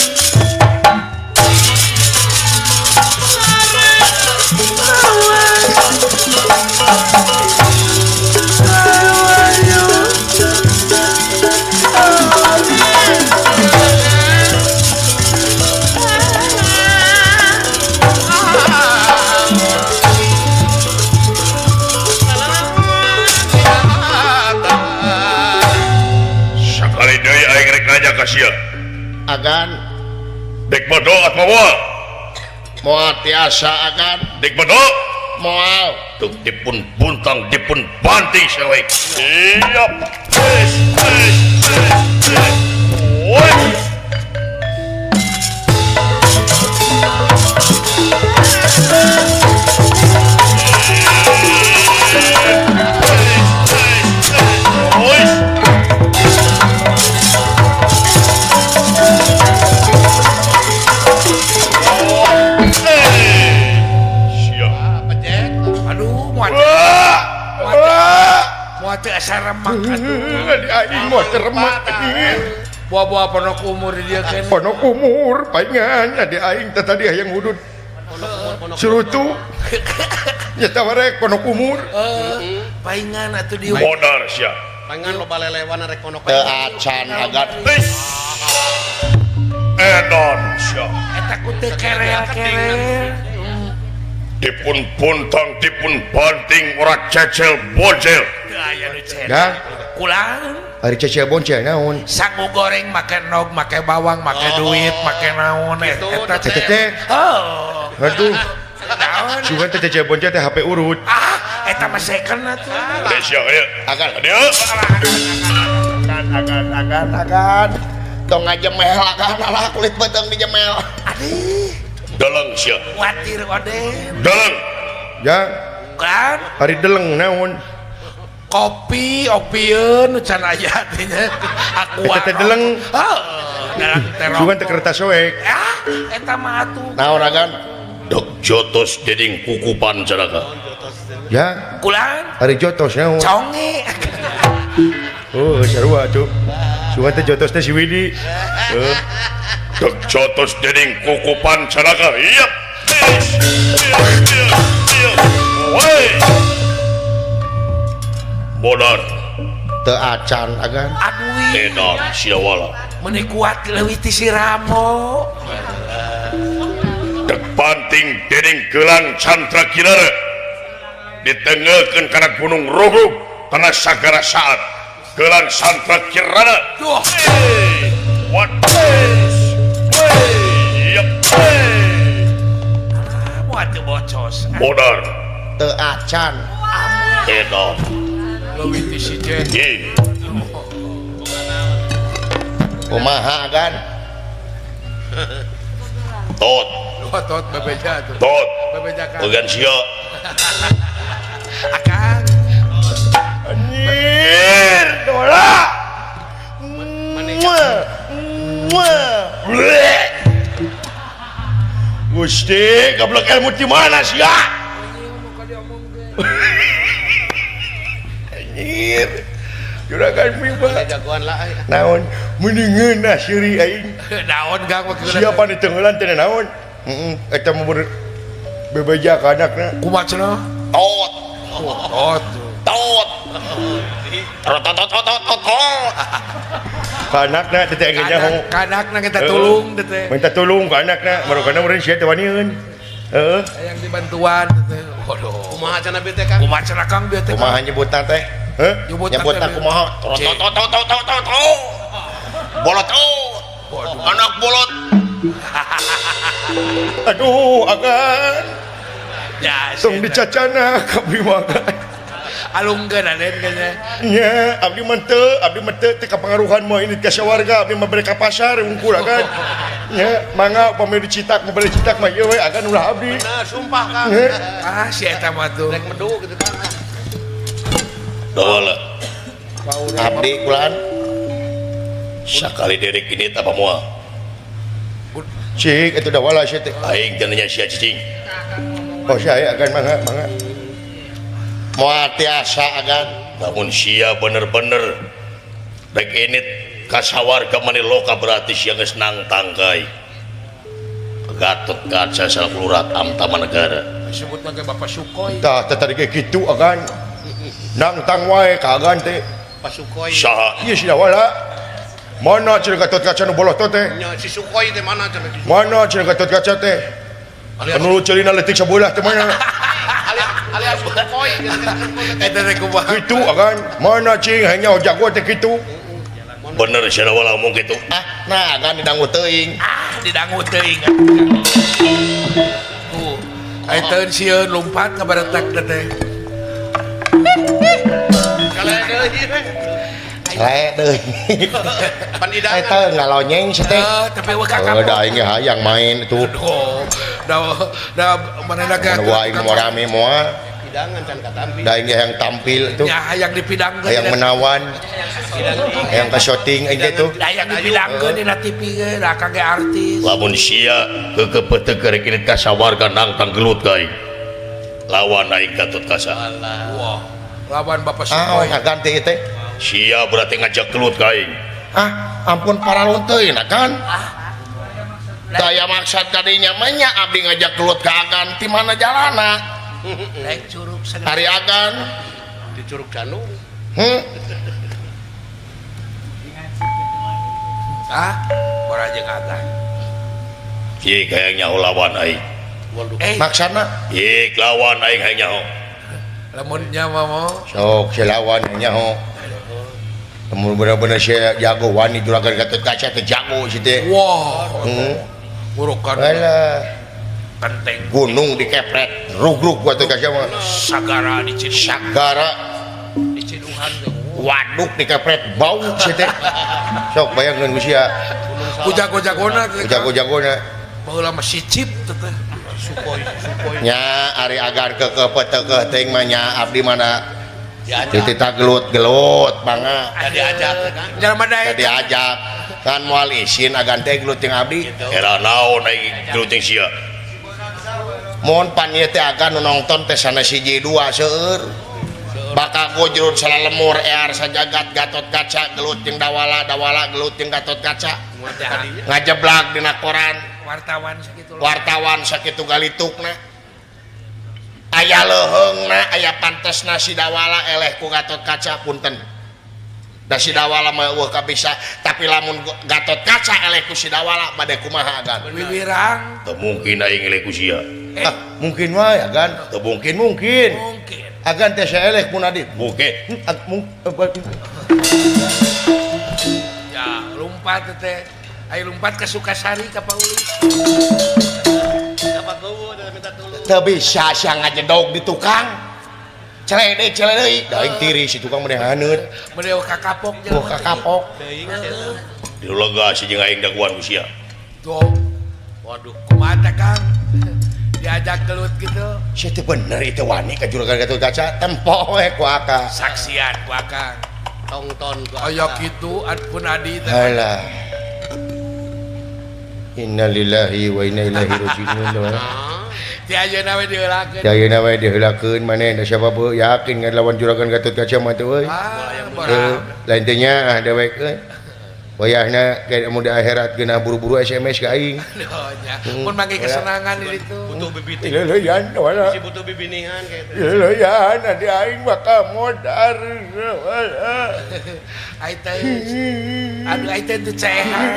Sakali deui aing rek nanya ka sia. Agan dek bodo atawa moal? Moal tiasa agan. Dek bodo? Moal. Tuk dipun buntang dipun banting sewek. Siap. Wes wes wes. Woi. Woi. Remak atuh. Di aing mah teu remak anjing. Buah-buah ponok umur di dieu keneh. Ponok umur paingan adi aing teh tadi hayang hudud. Surutu. Nyata warek ponok umur. Paingan atuh dieu. Modar sia. Paingan loba lelewan rek ponok. Teu acan agan. Edan sia. Eta ku teu kerel-kerel. Dipun puntang dipun banting ora cecel bocel. Teu aya nu cecel. Dah. Kulang. Ari cecel boncel naon? Sangu goreng make nog, make bawang, make duit, make naon eta teh. Oh. Aduh. Naon? Sugan teh cecel boncel teh HP urut. Ah, eta mah second atuh. Teh sia ieu. Agan. Dieu. Agan agan agan. Tong ngajemel agan alah kulit beuteung dijemel. Aduh. Deleng sia. Watir oden. Deleng. Ya. Kan? Ari deleng naon? Kopi opieun can aya teh nya. Aqua. Eta teh deleng. Heeh. Deleng teh. Sugan teh kertas soek. Ah, eta mah atuh. Naon agan? Dok jotos dening kukupan caraka. Ya. Kulan. Ari jotos naon? Conge. Oh, sarua atuh. Sugan teh jotos teh si Widi. Heuh. Dok jotos dening kukupan caraka. Yep. Woi. Bodor. Teu acan agan. Aduh. Edan sia wala. Meuni kuat leuwih ti si Ramo. Dek panting dening gelang Cantra Kinara. Ditengeulkeun kana gunung Rugug kana sagara saat. Gelang Cantra Kirana. Duh. What? Yep. Alah, moal teu bocos. Bodor. Teu acan. Edan. Leuwih ti si Jen. Kumaha agan? Tot. Tot bebeja tuh. Tot. Bebeja kan. Pegan sia. Akang. Anjir, dola. Gusti, goblok ilmu di mana sia? Anjir. Juragan mimba. Jagoan lah. Naon? Mendingan nah seuri aing. Naon Gang Siapa di tenggelan teh naon? Heeh, eta mah bebeja ka anakna. Kumaha cenah? Tot. Tot. Tot. Tot tot tot tot tot. Ka anakna teh teh nyaho. Ka anakna minta tulung teh teh. Minta tulung ka anakna, marukana meureun sia teh wanieun. Heeh. Hayang dibantuan teh. Waduh. Kumaha cenah bieu teh Kang? Kumaha cenah Kang bieu teh? Kumaha nyebutna teh? Heh? Nyebutna kumaha? Tot tot tot tot tot tot. Bolot. Anak bolot. Aduh, agan. Ya, tong dicacana abdi mah. Alungkeun aden kayaknya. Nya, abdi mah teu teu kapangaruhan mah ini ka sawarga, abdi mah bere ka pasar wungkul agan. Nya, mangga upami dicitak, mah bere citak mah ieu we agan ulah abdi. Bener, sumpah Kang. Ah, si eta mah tuh. Rek medu kitu Kang. Dawala. Abdi kulan. Sakali derek ini apa moal? Cik, itu dawala sia teh. Aing teh nanya sia cicing. Oh sia aya agan mangga, mangga. Moal tiasa agan. Lamun sia bener-bener rek ini ka sawarga mani loka berarti sia geus nangtang kai. Gatot Kaca salaku lurah Tamtama Negara. Disebutna ge Bapak Sukoy. Tah teh tadi ge kitu agan. Nangtang wae ka agan teh. Pak Sukoy. Saha? Ieu si dawala. Mana cenah Gatot Kaca nu bolotot teh? Nya si Sukoy teh mana cenah? Mana cenah Gatot Kaca teh? Anu celina leutik sabelah teh mana? Alias Sukoy. Eta teh kumaha? Kitu agan. Mana cing hayang jago teh kitu. Bener sia wala ngomong kitu. Ah, nah agan didangu teuing. Ah, didangu teuing. Tuh, aya teu sieun lompat ngabaretak teh. Lae deui. Eta ngalonyeng sih teh. Tapi we kakak. Oh, da aing hayang main itu. Da da manehna ge. Mun aing mau rame moal. Pidangan can katampi. Da aing hayang tampil itu. Ya hayang dipidangkeun. Hayang menawan. Hayang ka syuting aing teh tuh. Hayang dipidangkeun dina TV ge da kage artis. Lamun sia keukeupeuteuh rek ieu ka sawarga nangtang gelut ka aing. Lawan aing Gatot Kaca. Wah, lawan Bapak Sukoy. Ah, ganti teh. Sia berarti ngajak gelut ka aing. Ah, ampun paralun teuing kan. Daya maksad kadinya mah nya abdi ngajak gelut ka Agan ti mana jalana? Naik curug Ari Agan di Curug Danung. Ah, bora jeung Agan. Cik hayang nyaho lawan aing. Maksana? Cik lawan aing hayang nyaho. Lamun nya mah sok si lawan nyaho. Lamun bener-bener si jago wani juragan Gatot Kaca teh jago si teh. Wah. Burukan. Alah. Kenteng. Gunung dikepret, rugrug Gatot Kaca mah. Sagara diciduhan. Sagara diciduhan teh. Waduk dikepret bau si teh. Sok bayangkeun ku sia. Ku jago-jagona teh. Ku jago-jagona. Baheula mah sicip teh teh. Sukhoi, sukhoi. Nya ari agan keukeuh peuteukeuh teuing mah nya abdi mana diajak. Gelut-gelut mangga. Diajak kan. Jalma daek. Diajak. Kan moal isin agan teh gelut jeung abdi. Era naon aing gelut jeung sia. Mohon pan ieu teh agan nu nongton teh sanes hiji dua seueur. Bakal gojrud salalemur ear sajagat Gatot Kaca gelut jeung dawala, dawala gelut jeung Gatot Kaca. Ngajeblak dina koran. Wartawan sakitu. Wartawan sakitu galitukna. Aya leuheungna, aya pantesna si dawala eleh ku Gatot Kaca punten. Da si dawala mah eueuh kabisa, tapi lamun Gatot Kaca eleh ku si dawala bade kumaha agan? Wiwirang. Teu mungkin aing eleh ku sia. Ah, mungkin wae agan. Teu mungkin. Mungkin. Mungkin. Agan teh saeleh mun adi. Mungkin. Ya, lompat teh. Ayo lompat ke Sukasari ka Pauli. Teu bisa sia ngajedog di tukang. Celede celede da aing tiri si tukang meni haneut. Meni kakapok jeung. Oh, kakapok. Dilega si jeung aing daguan ku sia. Tuh. Waduh, kumaha teh Kang? Diajak gelut gitu. Sia teh bener itu wani ka juragan Gatot Kaca tempo we ku akang. Saksian ku akang. Tongton ku akang. Aya kitu pun adi teh. Alah. Innalillahi wa inna ilaihi raji'un. Ti ayeuna we diheulakeun. Ti ayeuna we diheulakeun maneh da siapa beuh yakin ngalawan juragan Gatot Kaca mah teh euy. Lain teh nya dewek euy. Wayahna kayak mun di akhirat geunah buru-buru SMS ka aing. Mun mangke kesenangan di ditu. Butuh bibit. Leuleyan wala. Si butuh bibinihan kayak gitu. Leuleyan adi aing bakal modar. Ai teh. Aduh ai teh teu cehan.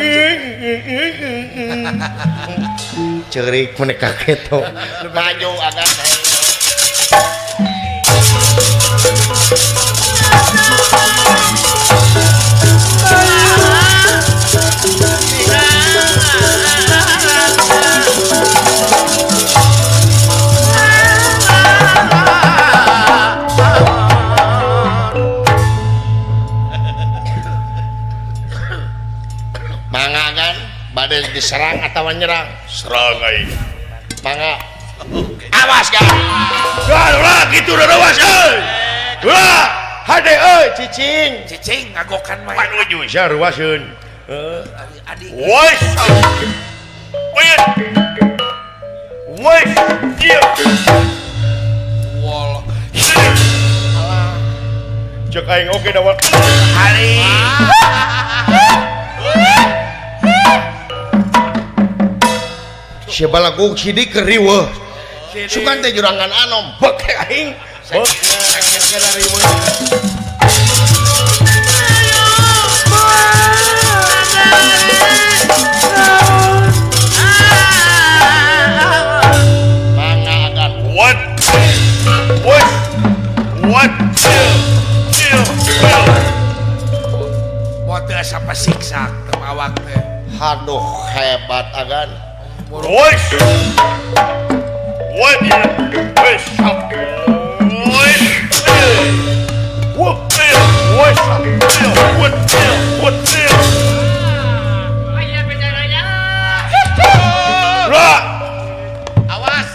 Cerik mun kaketo. Maju agan. Mangga kan bade diserang atau nyerang? Serang aing. Mangga. Awas kan. Ulah kitu awas euy. Ulah hade euy cicing. Cicing ngagokan mah. Panuju sia ruaseun. Heeh. Adi. Wes. Wes. Wes. Ieu. Wol. Alah. Cek aing oge dawat. Hari. Si balagug sidik riweuh. Sugan teh jurangan anom bek aing. Bek. Mangga agan. What? What? What? Moal teu asa pasiksak teu awak teh. Aduh hebat agan. What? What? What? What? Awas.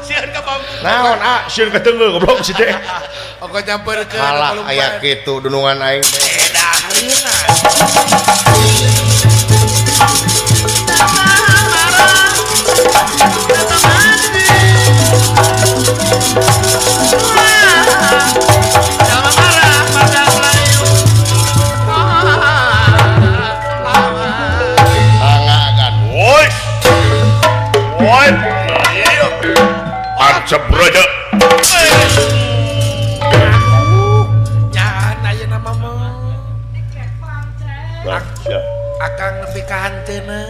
Sieun ka bambu. Naon ah, sieun ka teunggeul goblok si teh. Ongko nyamperkeun Alah aya kitu dunungan aing teh. Edah. nepi ka hanteuna.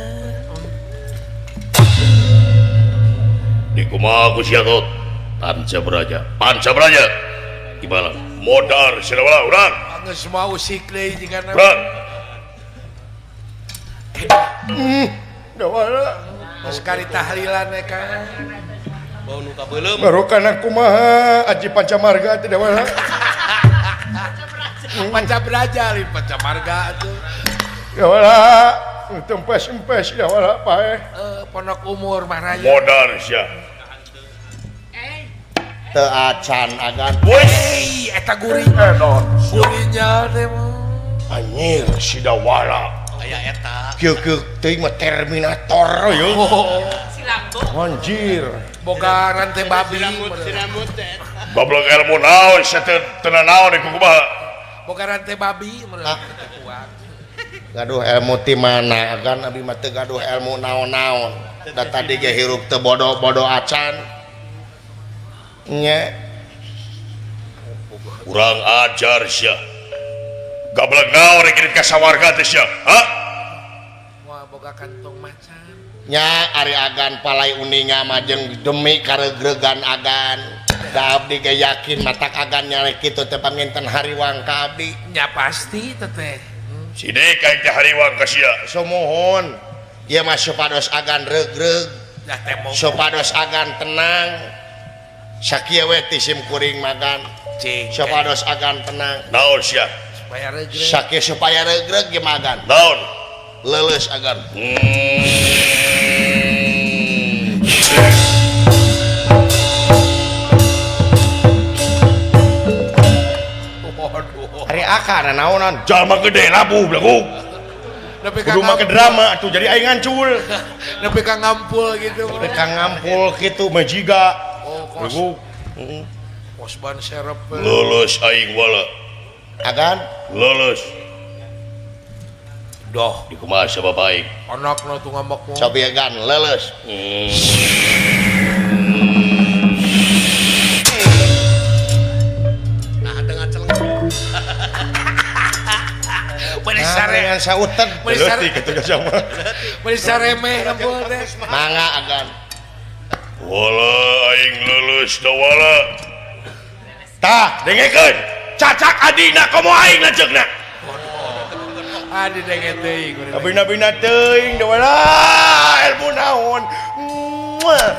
Di kumaha ku sia tot? Panca Braja. Panca Braja. Gimana? Modar sia wala urang. Geus mau usik deui jigana. Urang. Dawala. Geus kari tahlilan we kan. Bau nu kabeuleum. Barokana kumaha Aji Pancamarga teh dawala. Panca Braja lain Panca Marga atuh. Dawala tempes-empes dawala paeh. Pondok umur mah raya. Modar sia. Teu acan agan. Woi, eta guring. Edon. Guringnya teh mah. Anjir si Dawala. Aya eta. Kieu-kieu teuing mah Terminator yeuh. Oh. Anjir. Boga rantai babi. Sinamut teh. Goblok ilmu naon sia teu naon di kumaha. Boga rantai babi meureun teu kuat. Gaduh ilmu ti mana agan abdi mah teu gaduh ilmu naon-naon. Da tadi ge hirup teu bodo-bodo acan. Nya. Urang ajar sia. Goblok naon rek ka sawarga teh sia? Ha? Moal boga kantong macan. Nya ari agan palai uninga mah jeung demi karegregan agan. Da abdi ge yakin matak agan nyarek kitu teh panginten hariwang ka abdi. Nya pasti teteh. Sidik aing teh hariwang ka sia. Sumuhun. Ieu mah supados agan regreg. Dah teh mau. Supados agan tenang. Sakieu we ti sim kuring magan. Cing. Supados agan tenang. Naon sia? Supaya regreg. Sakieu supaya regreg ge magan. Naon? Leuleus agan. Waduh. Ari akana naonan? Jalma gede labuh belaguk. Nepi ka Kudu make drama atuh jadi aing ngancul. Nepi ka ngampul gitu. Nepi ka ngampul kitu mah jiga. Oh, kos. Belaguk. Kos ban serep. Lulus aing wala. Agan Lulus. Doh, Di kumaha sia bapak aing? anakna tuh ngambek mah. cobi agan leuleus. Nah, teu ngaceleng. Bari sare, Nah, sautan. bari sare, Leutik atuh ka sama. bari saremeh ngampul teh. Mangga agan. Wala aing lulus da wala. Tah, Dengekeun. Cacak adina komo aing lanceukna. Ah, didenge teuing kuring. Abina-bina teuing dawala ilmu naon. Muah.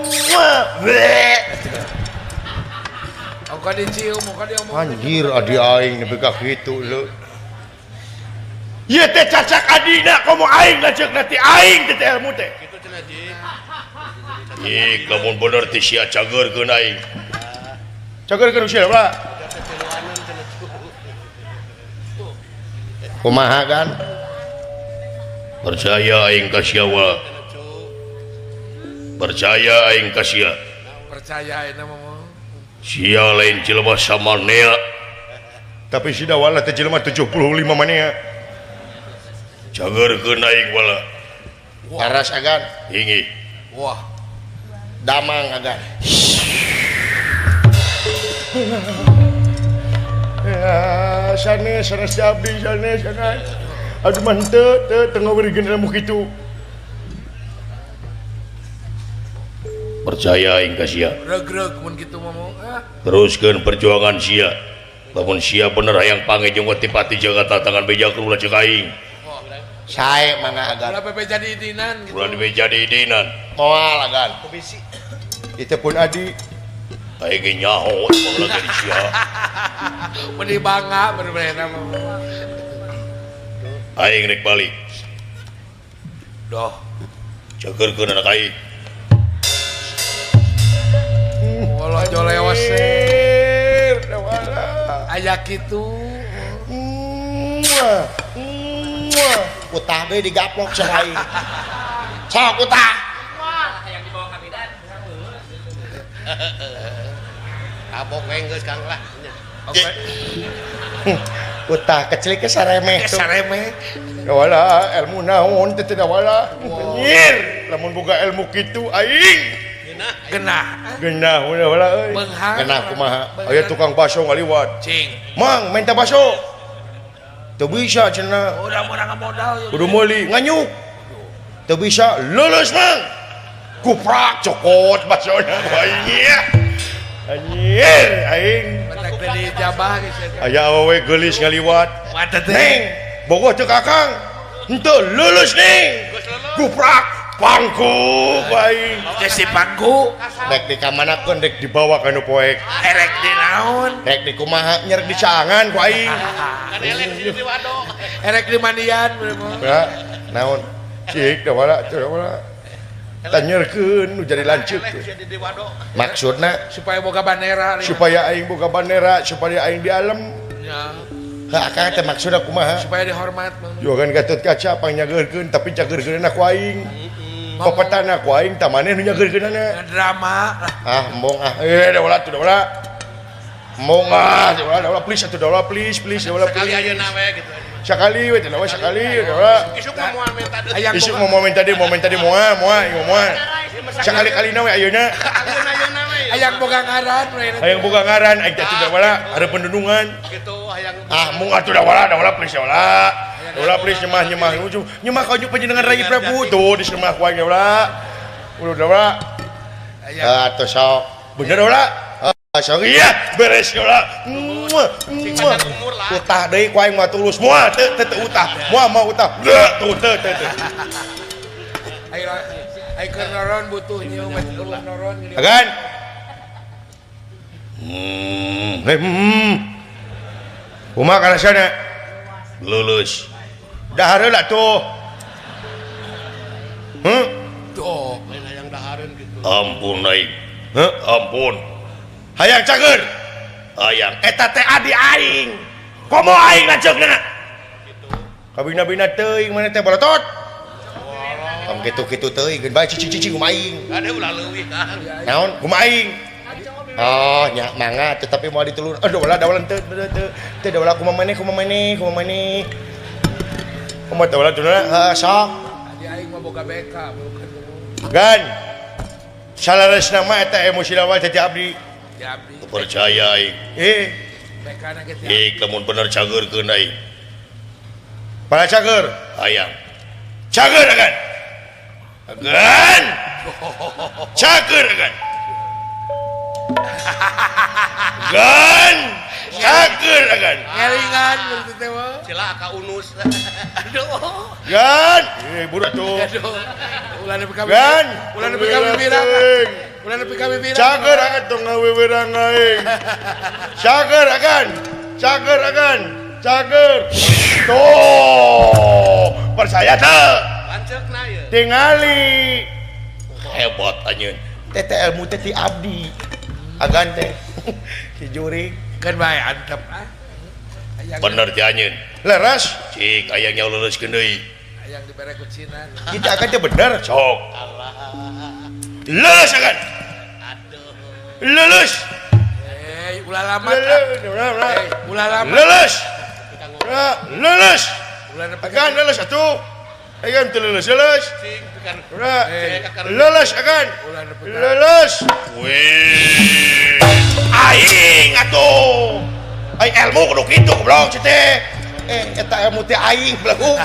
Muah. Bleh. Ongko dicium, ongko diomong. Anjir adi aing nepi ka kitu leu. Ieu teh cacak adina komo aing lanceukna ti aing teh ilmu teh. Kitu cenah Ji. Ih, lamun bener ti sia cageurkeun aing. Cageurkeun sia lah. Kumaha gan? Percaya aing ka sia wala. Percaya aing ka sia. Percaya ayeuna mah. Sia lain jelema samanea. Tapi si Dawala teh jelema 75 manea. Cageurkeun aing wala. Laras agan, Ingi. Wah, damang agan. Ya, sanes sanes ti abdi sanes sanes. Aduh mah teu teu teu ngawerikeun ilmu kitu. Percaya aing ka sia. regreg mun kitu mah. Ah, Teruskeun perjuangan sia. Lamun sia bener hayang pange jeung Otipati Jakarta tangan beja ulah ceuk aing. Sae mangga agan. ulah pepe jadi idinan gitu. Ulah dibeja diidinan. Moal agan. Itu pun adi Aing ge nyaho baheula ge sia. Meuni bangga bener-bener mah. Aing rek balik. Doh, Cageurkeun anak aing. walah jolewas Anjir, Dawala. aya kitu. Muah. Muah. Utah deui digaplok sok aing. Sok utah. Kabok we geus Kang lah. Oke, Utah kecil ke saremeh tuh. saremeh. Dawala ilmu naon teh teh Dawala. Anjir, lamun boga ilmu kitu aing. Genah. Genah Dawala euy. Benghar. Genah kumaha? Aya tukang baso ngaliwat. Cing. Mang, minta baso. Teu bisa cenah. Udah murah modal. Kudu meuli nganyuk. Teu bisa lulus mang. Kuprak cokot basona aing. Anjir aing. Matak teh dijabah geus. Aya awewe geulis ngaliwat. Mata teh. Neng, bogoh teu kakang. Henteu lulus ning. Kuprak pangku aing. Geus si pangku. Rek dikamanakeun Rek dibawa ka nu poek. Erek di naon? Rek di kumaha Nyerek di caangan ku aing. Kan elek di wado. Erek di mandian. Ya, naon? Cik da wala teu wala. Tanyerkeun nu jadi lanceuk. Maksudna supaya boga bandera. Supaya aing boga bandera, supaya aing di alam. Ya. Heuh akang teh maksudna kumaha? Supaya dihormat. Juga kan Gatot Kaca pangnyageukeun tapi cageurkeunna ku aing. Papetana ku aing tah maneh nu nyageurkeunana. Drama. Ah, embung ah. Eh, da wala tuh da wala. Embung ah, da wala, da wala please atuh da wala please, please da wala. Sekali ayeuna we gitu. Sekali we teh sekali da wala. Isuk mah moal minta deui. Isuk mau minta deui, mau minta deui moal, moal, ieu moal. Sekali-kalina we ayeuna. Ayeuna we. Hayang boga ngaran we. Hayang boga ngaran aing teh da wala hareupeun dundungan. Gitu hayang. Ah, mung atuh da wala, da wala please da wala. Da wala please nyemah nyemah ujung. Nyemah ka panjenengan Rai Prabu tuh disemah ku aing da wala. Udah da wala. Ah, atuh sok. Bener da wala. Ah, sok. Iya, beres da wala. Utah deui ku aing mah tulus. Moal teu teu utah. Moal mah utah. Tuh teu teu teu. Ayo ayo keur noron butuh nyium eueuh noron. Agan. Kumaha karasana? Lulus. Dahar heula tuh. Heuh? Tuh. Lain hayang dahareun gitu. Ampun aing. Heuh? Ampun. Hayang cager. Hayang. Eta teh adi aing. Komo aing lanceukna. Kabina-bina teuing maneh teh bolotot. Tong kitu-kitu teuing geun bae cicing-cicing kumaha aing. Ade ulah leuwih Kang. Naon? Kumaha aing? Oh, nya mangga tetapi moal ditulur. Aduh, wala da wala teu teu teu da wala kumaha maneh kumaha maneh kumaha maneh. Kumaha da wala teu Heuh, sok. Adi aing mah boga BK bukan. Gan. Salaresna mah eta emosi lawan teh abdi. Ti abdi. Percaya aing. Eh, BK na ge ti. Eh, lamun bener cageurkeun aing. Para cager. Hayang. Cager agan. Agan. Cager agan. Gan. Cager agan. Ngelingan berarti teh mah. Cilaka unus. Aduh. Gan. Eh, budak tuh. Aduh. Ulah nepi ka Gan. Ulah nepi ka bibiran. Ulah nepi ka bibiran. Cager agan tong ngawiwirang aing. Cager agan. Cager agan. Cager. Tuh. Percaya teu? Lanceukna ieu. Tingali. Hebat anjeun. Teh teh ilmu teh ti abdi. Agan teh. Si jurig. Keun bae antep ah. Hayang Bener teh anjeun. Leres. Cik hayang nya luluskeun deui. Hayang dibere kucinan. Kita akan teh bener. Sok. Lulus agan. Aduh. Lulus. Eh, ulah lama. Lulus. Eh, ulah lama. Lulus. Lulus. Ulah nepi ka Agan lulus atuh. Agan teu lulus lulus. Cing pikan. Lulus agan. Ulah nepi ka Lulus. Wih. Aing atuh. Aing ilmu kudu kitu goblok si teh. Eh, eta ilmu teh aing belagu.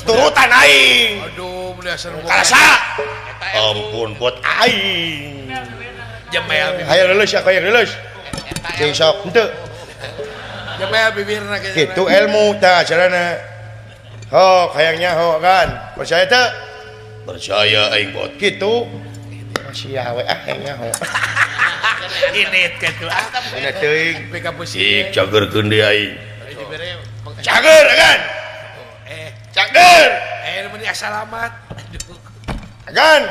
Turutan aing. Aduh, mun dasar Karasa Ampun buat aing. jemel bibir. Hayang lulus ya, hayang lulus. Cing sok. Henteu. Jemel bibirna ge. Kitu ilmu tah carana. Hok hayang nyaho kan. Percaya teu? Percaya aing bot. Kitu. Sia we ah hayang nyaho. Init kitu ah. Bener teuing. Nepi ka pusing. Cik cageurkeun deui aing. Cager kan. Eh, Cager. eh mun salamat. Aduh. Agan.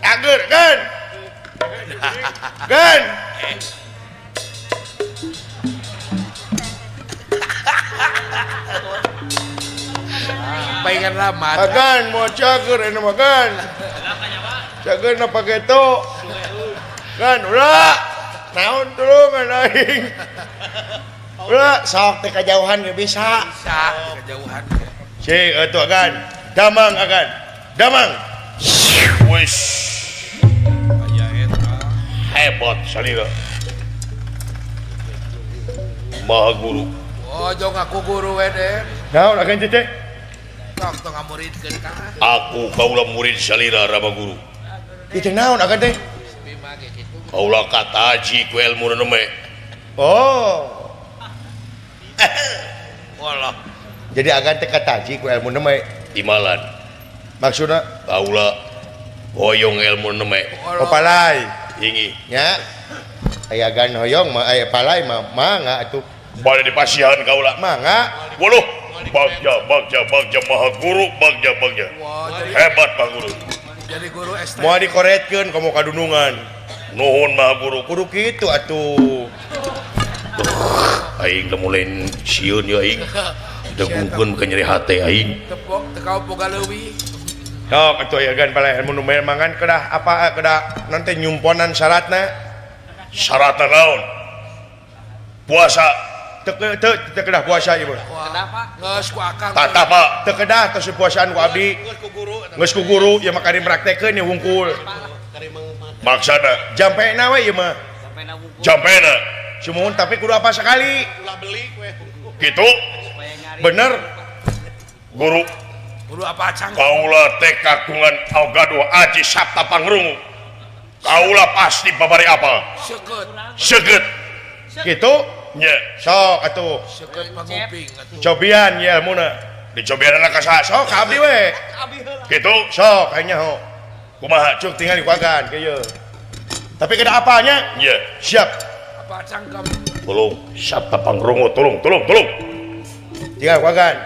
Cager kan. Gan. Paingan lamat. Agan mau cager ini makan. Cager na paketo. Gan ulah. Naon tulungan aing. Ulah Sok teh kajauhan ge bisa. Bisa kejauhan. Cik atuh agan. Damang agan. Damang. Wis. Aya eta. Hebat salira. Maha guru. Oh, jong aku guru we deh. Naon agan teh? Tong tong ngamuridkeun ka. Aku kaula murid salira Rama Guru. Ieu naon agan teh? Kaula kataji ku ilmu neme. Oh. Walah. Jadi agan teh kataji ku ilmu neme. Timalan. Maksudna kaula hoyong ilmu neme. Oh palai. Ingi. Nya. Aya agan hoyong mah aya palai mah mangga atuh. Bade dipasihan kaula. Mangga. Waduh, bagja bagja bagja maha guru bagja bagja. Hebat Pak Guru. Jadi guru ST. Moal dikoretkeun komo kadunungan. Nuhun maha guru. Kudu kitu atuh. Aing lamun sieun ya aing. Degungkeun ka nyeri hate aing. Tepok teu kau boga leuwih. Sok atuh aya gan palai ilmu nu mangan kedah apa kedah nanti nyumponan syaratna. Syaratna naon? Puasa. Teu teu kedah puasa ieu. Kenapa? Geus ku akang. Tah Pak. Teu kedah tos puasaan ku abdi. Geus ku guru ieu mah kari praktekeun ieu wungkul. Maksana jampena we ieu mah. Jampena. Sumuhun tapi kudu apa sekali. Ulah beli we. Kitu. Bener. Guru. Guru apa acang? Kaula teh kagungan gaduh aji sabta pangrungu. Kaula pasti babari apal. Seukeut. Seukeut. Kitu. Nya. Sok atuh. Seukeut panguping atuh. Cobian ieu ilmuna. Dicobianna ka saha? Sok ka abdi we. Kitu. Sok aya nyaho. Kumaha? Cuk tinggal di kuagan kieu. Tapi kedah apalnya? Nya. Siap. Apa cangkem? Tolong sabta pangrungu tolong tolong tolong. Tinggal kuagan.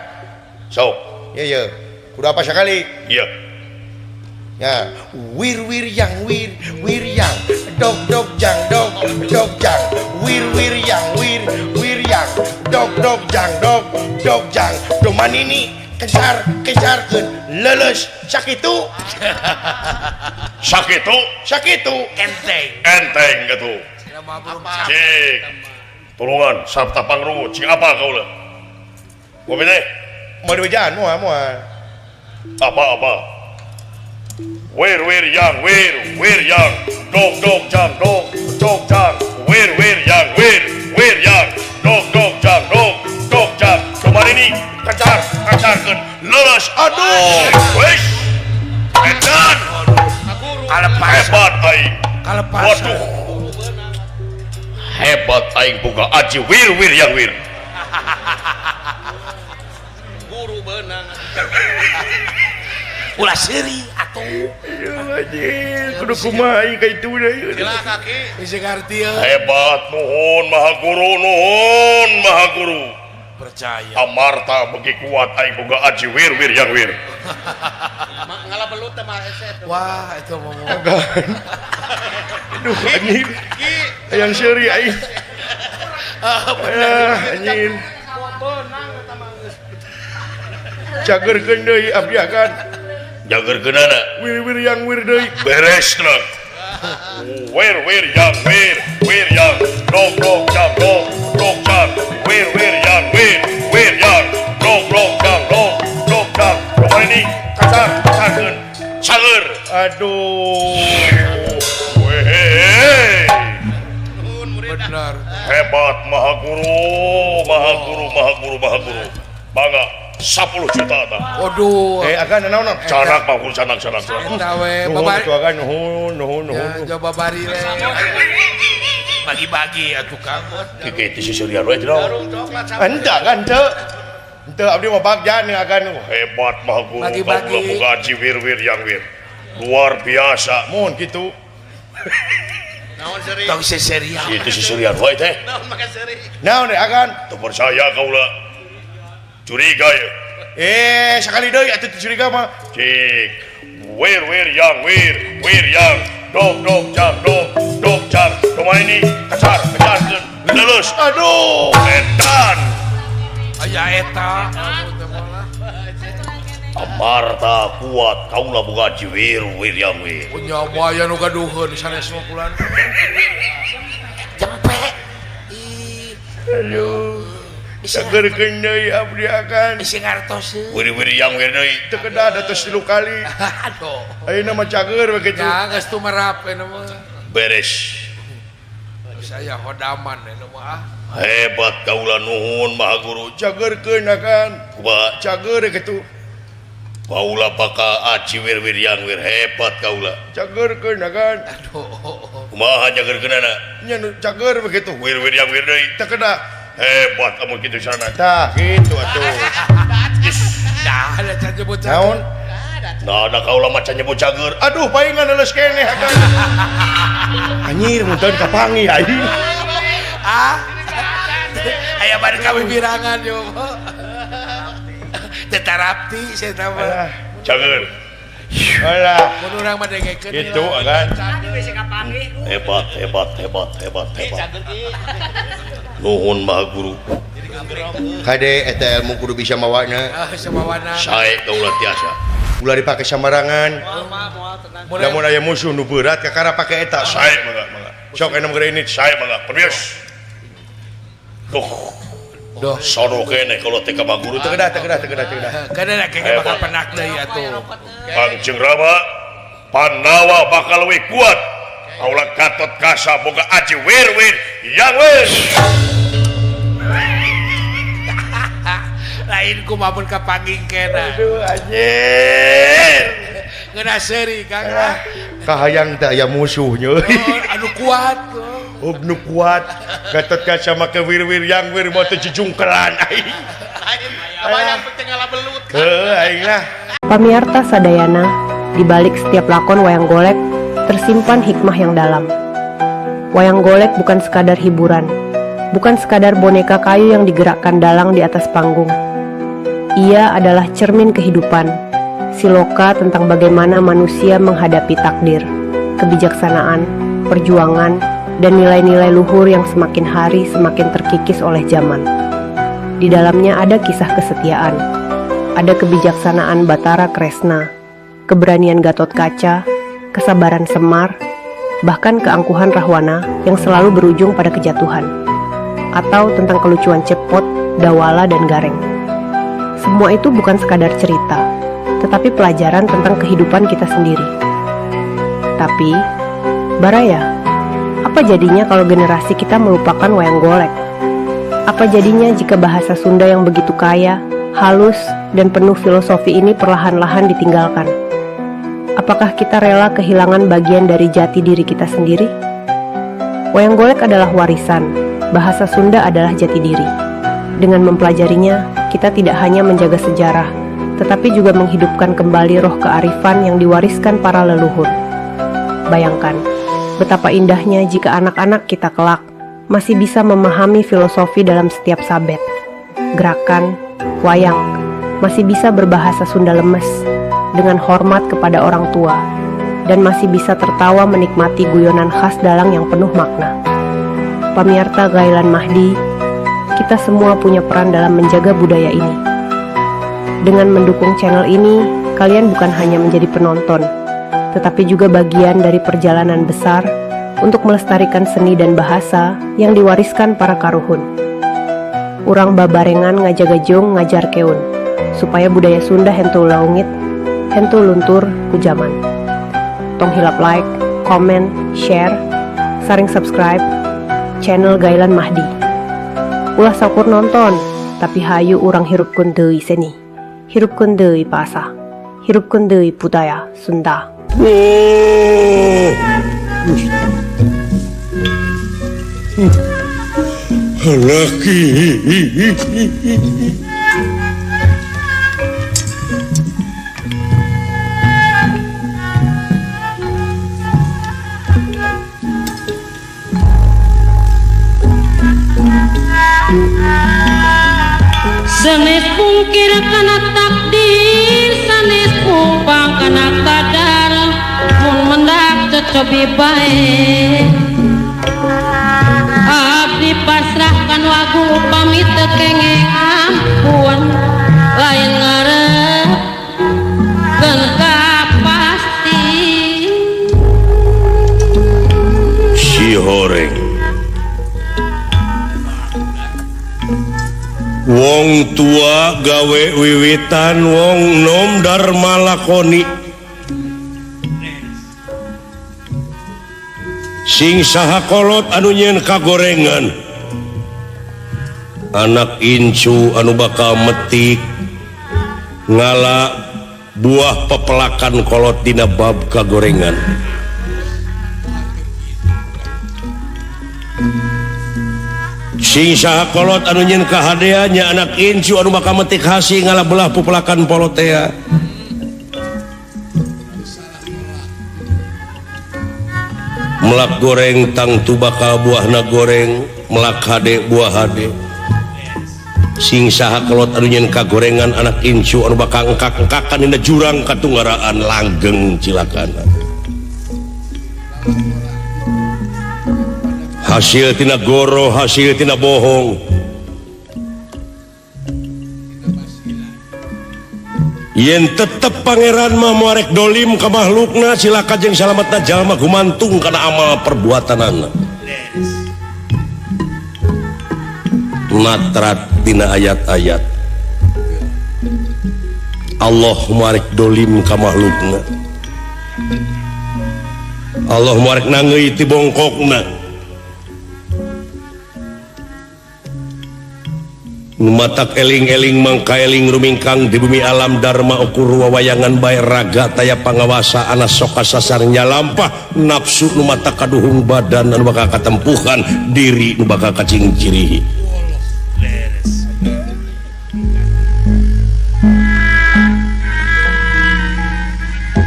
Sok. Ieu ieu. Kudu apa sekali? Iya. Ya, wir wir yang wir wir yang dog dog jang dog dog jang wir wir yang wir wir yang dog dog jang dog dog jang domanini kejar kejarkeun leuleus sakitu sakitu sakitu enteng enteng atuh cik tulungan sabta pangrungu cing apa kaula kopi teh moal dibejaan moal moal apa apa wir wir yang wir wir yang dog dog jang dog dog jang wir wir yang wir wir yang dog dog jang dog dog jang kemarin ini kejar kejarkeun leuleus aduh wis edan kalepas hebat aing kalepas waduh hebat aing boga aji wir wir yang wir guru beunang ulah seuri atuh. Anjir, kudu kumaha aing ka itu deui. Cilaka ki. Bisi ngarti euy. Hebat nuhun maha guru nuhun maha guru. Percaya. Amarta begi kuat aing boga aji wir wir yang wir. Ngalah belut teh mah hese. Wah, itu ngomong. Aduh anjir. Hayang seuri aing. Ah, anjir. Beunang eta mah geus. Cagerkeun deui abdi akan. Jagerkeunana wir wir yang wir deui beres truk. Wir wir yang wir wir yang dog dog jang dog dog jang wir wir yang wir wir yang dog dog jang dog dog jang rumah ini kasar kasarkeun cager aduh weh bener hebat maha guru maha guru maha guru maha guru bangga 10 juta tah. Waduh. Agan naon naon? Canak mah canak canak. Eta we babari. Nuhun agan nuhun nuhun nuhun. Coba babari we. Bagi-bagi atuh Kang. Kieu teh siseulian we teh naon? Henteu kan teu. Henteu abdi mah bagja nih agan. Hebat mah guru. Bagi-bagi. Boga aji wir-wir yang wir. Luar biasa. Mun kitu. Naon seuri? Tong siseulian. Kieu teh siseulian we teh. Naon make seuri? Naon deh agan? Teu percaya kaula. Curiga ya. Sekali deui atuh curiga mah. Cik. Wir wir yang wir wir yang dog dog jang dog dog jang. Kumaha ini kecar kecarkeun leuleus. Aduh, edan. Aya eta. Amarta kuat kaula boga aji wir wir yang wir. Punya aya nu gaduheun sanes mah kulan. Jempe. Ih. Aduh. Sagerkeun deui abdi akan. Bisi ngartos. Wir-wir yang wir deui. Teu kedah da tos 3 kali. Aduh. Ayeuna mah cager we kitu. Ya geus tumerap ayeuna mah. Beres. Saya hodaman ayeuna mah. Hebat kaula nuhun Maha Guru Cagerkeun akan. Kumaha Cager kitu. Kaula bakal aci wir wir yang wir hebat kaula. Cagerkeun akan. Aduh. Kumaha cagerkeunana? Nya nu cager begitu. Wir wir yang wir deui. Teu kena. Hebat amun kitu sana. Tah kitu atuh. Dah ada can nyebut cager. Naon? Nah, da kaula mah can nyebut cager. Aduh paingan leles keneh akan. Anjir mun teu kapanggih aing. Ah. Aya bade kawibirangan yo. Teu tarapti saya mah. Cager. Alah. Mun urang mah dengekeun. Kitu akan. Hebat hebat hebat hebat hebat. Nuhun Maha Guru. Kade eta ilmu kudu bisa mawana. Ah, samawana. Sae kaula tiasa. Ulah dipake sambarangan. Lamun aya musuh nu berat kakara pake eta. Sae mangga mangga. Sok enem geura ini. Sae mangga permios. Duh. Duh. Sono keneh kalau teh ka Maha Guru Teu teh. kedah teu kedah teu kedah teu kedah. Kada da kenge bakal penak deui atuh. Kangjeng Rama Pandawa bakal leuwih kuat. Kaula Gatot Kaca boga aji wir wir yang wir. Lain kumaha mun kapanggih kena. Aduh anjir. Ngeunah seuri Kang. Kahayang teh aya musuhnya. Oh, anu kuat. Oh, nu kuat. Gatot Kaca make wir wir yang wir moal teu jujungkelan aing. Yang penting ngalah belut. Heuh aing lah. Pamiarta Sadayana, di balik setiap lakon wayang golek tersimpan hikmah yang dalam. Wayang golek bukan sekadar hiburan, bukan sekadar boneka kayu yang digerakkan dalang di atas panggung. Ia adalah cermin kehidupan, siloka tentang bagaimana manusia menghadapi takdir, kebijaksanaan, perjuangan, dan nilai-nilai luhur yang semakin hari semakin terkikis oleh zaman. Di dalamnya ada kisah kesetiaan, ada kebijaksanaan Batara Kresna, keberanian Gatot Kaca, kesabaran Semar, bahkan keangkuhan Rahwana yang selalu berujung pada kejatuhan, atau tentang kelucuan Cepot, Dawala, dan Gareng. Semua itu bukan sekadar cerita, tetapi pelajaran tentang kehidupan kita sendiri. Tapi, Baraya, apa jadinya kalau generasi kita melupakan wayang golek? Apa jadinya jika bahasa Sunda yang begitu kaya, halus, dan penuh filosofi ini perlahan-lahan ditinggalkan? Apakah kita rela kehilangan bagian dari jati diri kita sendiri? Wayang golek adalah warisan, bahasa Sunda adalah jati diri. Dengan mempelajarinya, kita tidak hanya menjaga sejarah, tetapi juga menghidupkan kembali roh kearifan yang diwariskan para leluhur. Bayangkan, betapa indahnya jika anak-anak kita kelak masih bisa memahami filosofi dalam setiap sabet, gerakan, wayang, masih bisa berbahasa Sunda lemes dengan hormat kepada orang tua, dan masih bisa tertawa menikmati guyonan khas dalang yang penuh makna. Pamiarta Gailan Mahdi, kita semua punya peran dalam menjaga budaya ini. Dengan mendukung channel ini, kalian bukan hanya menjadi penonton, tetapi juga bagian dari perjalanan besar untuk melestarikan seni dan bahasa yang diwariskan para karuhun. Urang babarengan ngajaga jeung ngajarkeun, supaya budaya Sunda henteu laungit, henteu luntur ku jaman. Tong hilap like, comment, share, sareng subscribe channel Gailan Mahdi. Ulah saukur nonton, tapi hayu urang hirupkeun deui seni. Hirupkeun deui bahasa. Hirupkeun deui budaya Sunda. Laki. Sanes pungkir kana takdir, sanes pumpang kana kadar, mun mendak cocobi bae. Abdi pasrahkan wagu upami teu kenging ampun, lain ngarepkeun kapasti. Si horeng wong tua gawe wiwitan, wong nom dharma lakoni. Sing saha kolot anu nyeun kagorengan, Anak incu anu bakal metik ngala buah pepelakan kolot dina bab kagorengan. Sing saha kolot anu nyeun kahadea nya anak incu anu bakal metik hasi ngala belah pepelakan polotea. Melak goreng tangtu bakal buahna goreng, melak hade buah hade. Sing saha kolot anu nyeun kagorengan anak incu anu bakal engkak-engkakan dina jurang katunggaraan langgeng cilakana. Hasil tina goro, hasil tina bohong. Yen tetep pangeran mah moarek dolim ka makhlukna cilaka jeung salametna jalma gumantung kana amal perbuatanana. Natrat tina ayat-ayat Allah muarek dolim ka makhlukna, Allah muarek nangeui ti bongkokna. Matak eling-eling mangka eling rumingkang di bumi alam dharma ukur wawayangan bae raga taya pangawasa ana soka sasar nyalampah nafsu nu mata kaduhung badan anu bakal katempuhan diri nu bakal kacingcirihi.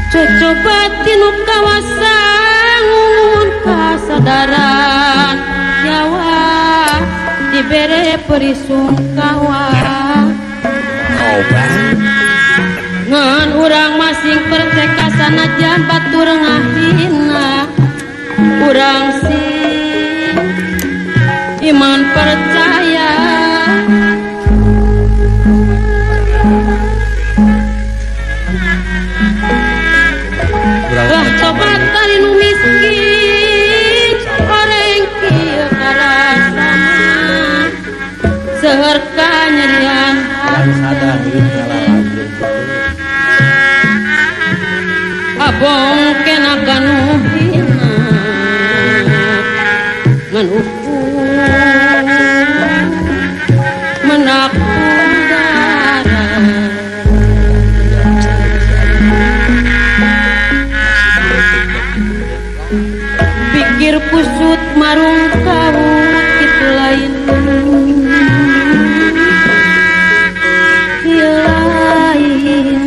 Cocoba tinu kawasa ngungun kasadaran Jawa dibere perisungkawa ngan urang masing perteka sanajan batur ngahina urang sing iman percaya. Lah tobat kali nu miskin oreng kieu karasana seueur kanyerian hate abong kena kanu hina ngan ukur menak udara. Pikir kusut marung kawut itu lain lain.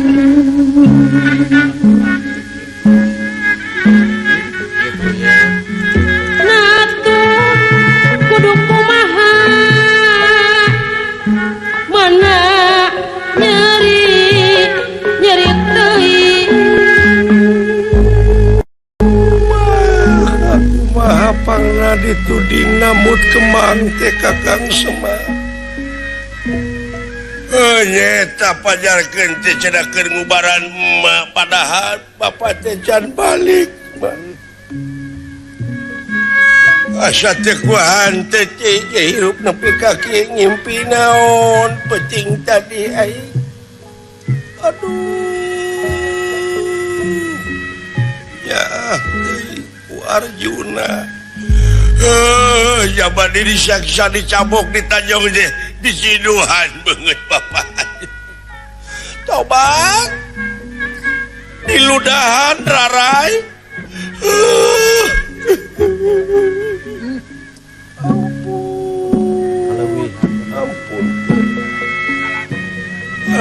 Natu kudu kumaha mana nyeri nyeri teuing. Kumaha pangna dituding namut kemang teh Kakang Semar. Nyeta pajarkeun teh cenah keur ngubaran emak padahal bapak teh can balik. Asa teh kuahan teh hirup nepi ka kieu ngimpi naon peuting tadi aing. Aduh. Ya ku Arjuna. Jaman diri saksa dicabok ditanjong deh disiduhan banget bapak. Tobat diludahan rarai. Ampun, ampun.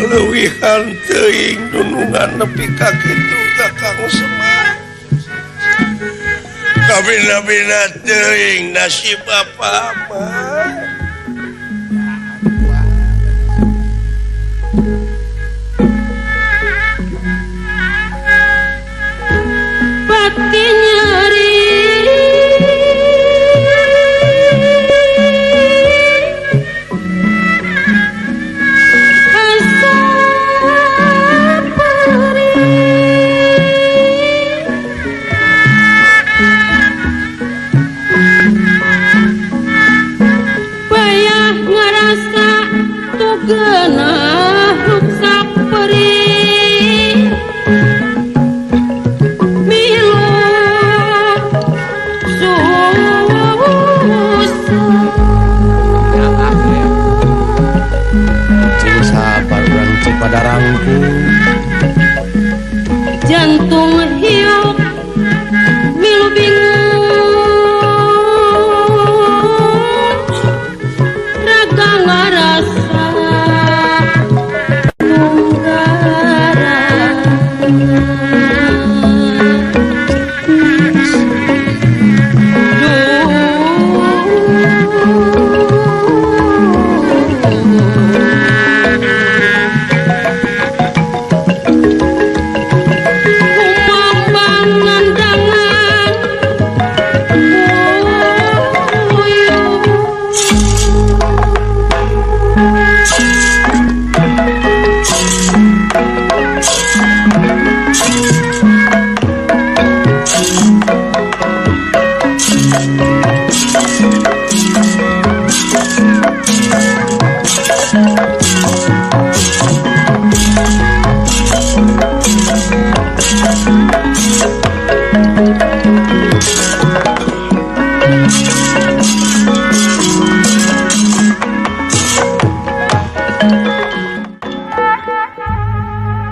Leuwihan teuing dunungan nepi ka kitu Kakang Semar. Kabina-bina teuing nasib apa mah. Pati nyeri asa perih bayah ngarasa tugenah ruksak perih milu Jantung hiuk milu bingung raga ngarasa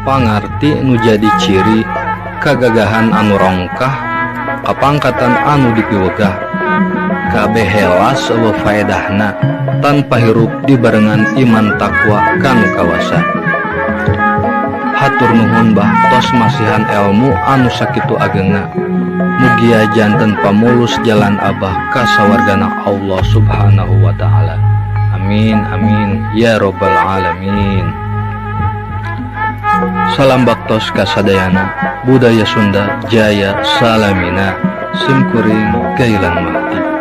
Pangarti nu jadi ciri kagagahan anu rongkah kapangkatan anu dipiwegah kabeh helas eueuh faedahna tanpa hirup dibarengan iman takwa kanu kawasa. Hatur nuhun bah tos masihan elmu anu sakitu agengna, mugia janten pamulus jalan abah ka sawargana Allah Subhanahu wa taala. Amin amin ya robbal alamin. Salam baktos kasadayana, budaya Sunda jaya salamina, simkuring Gailan Mahdi.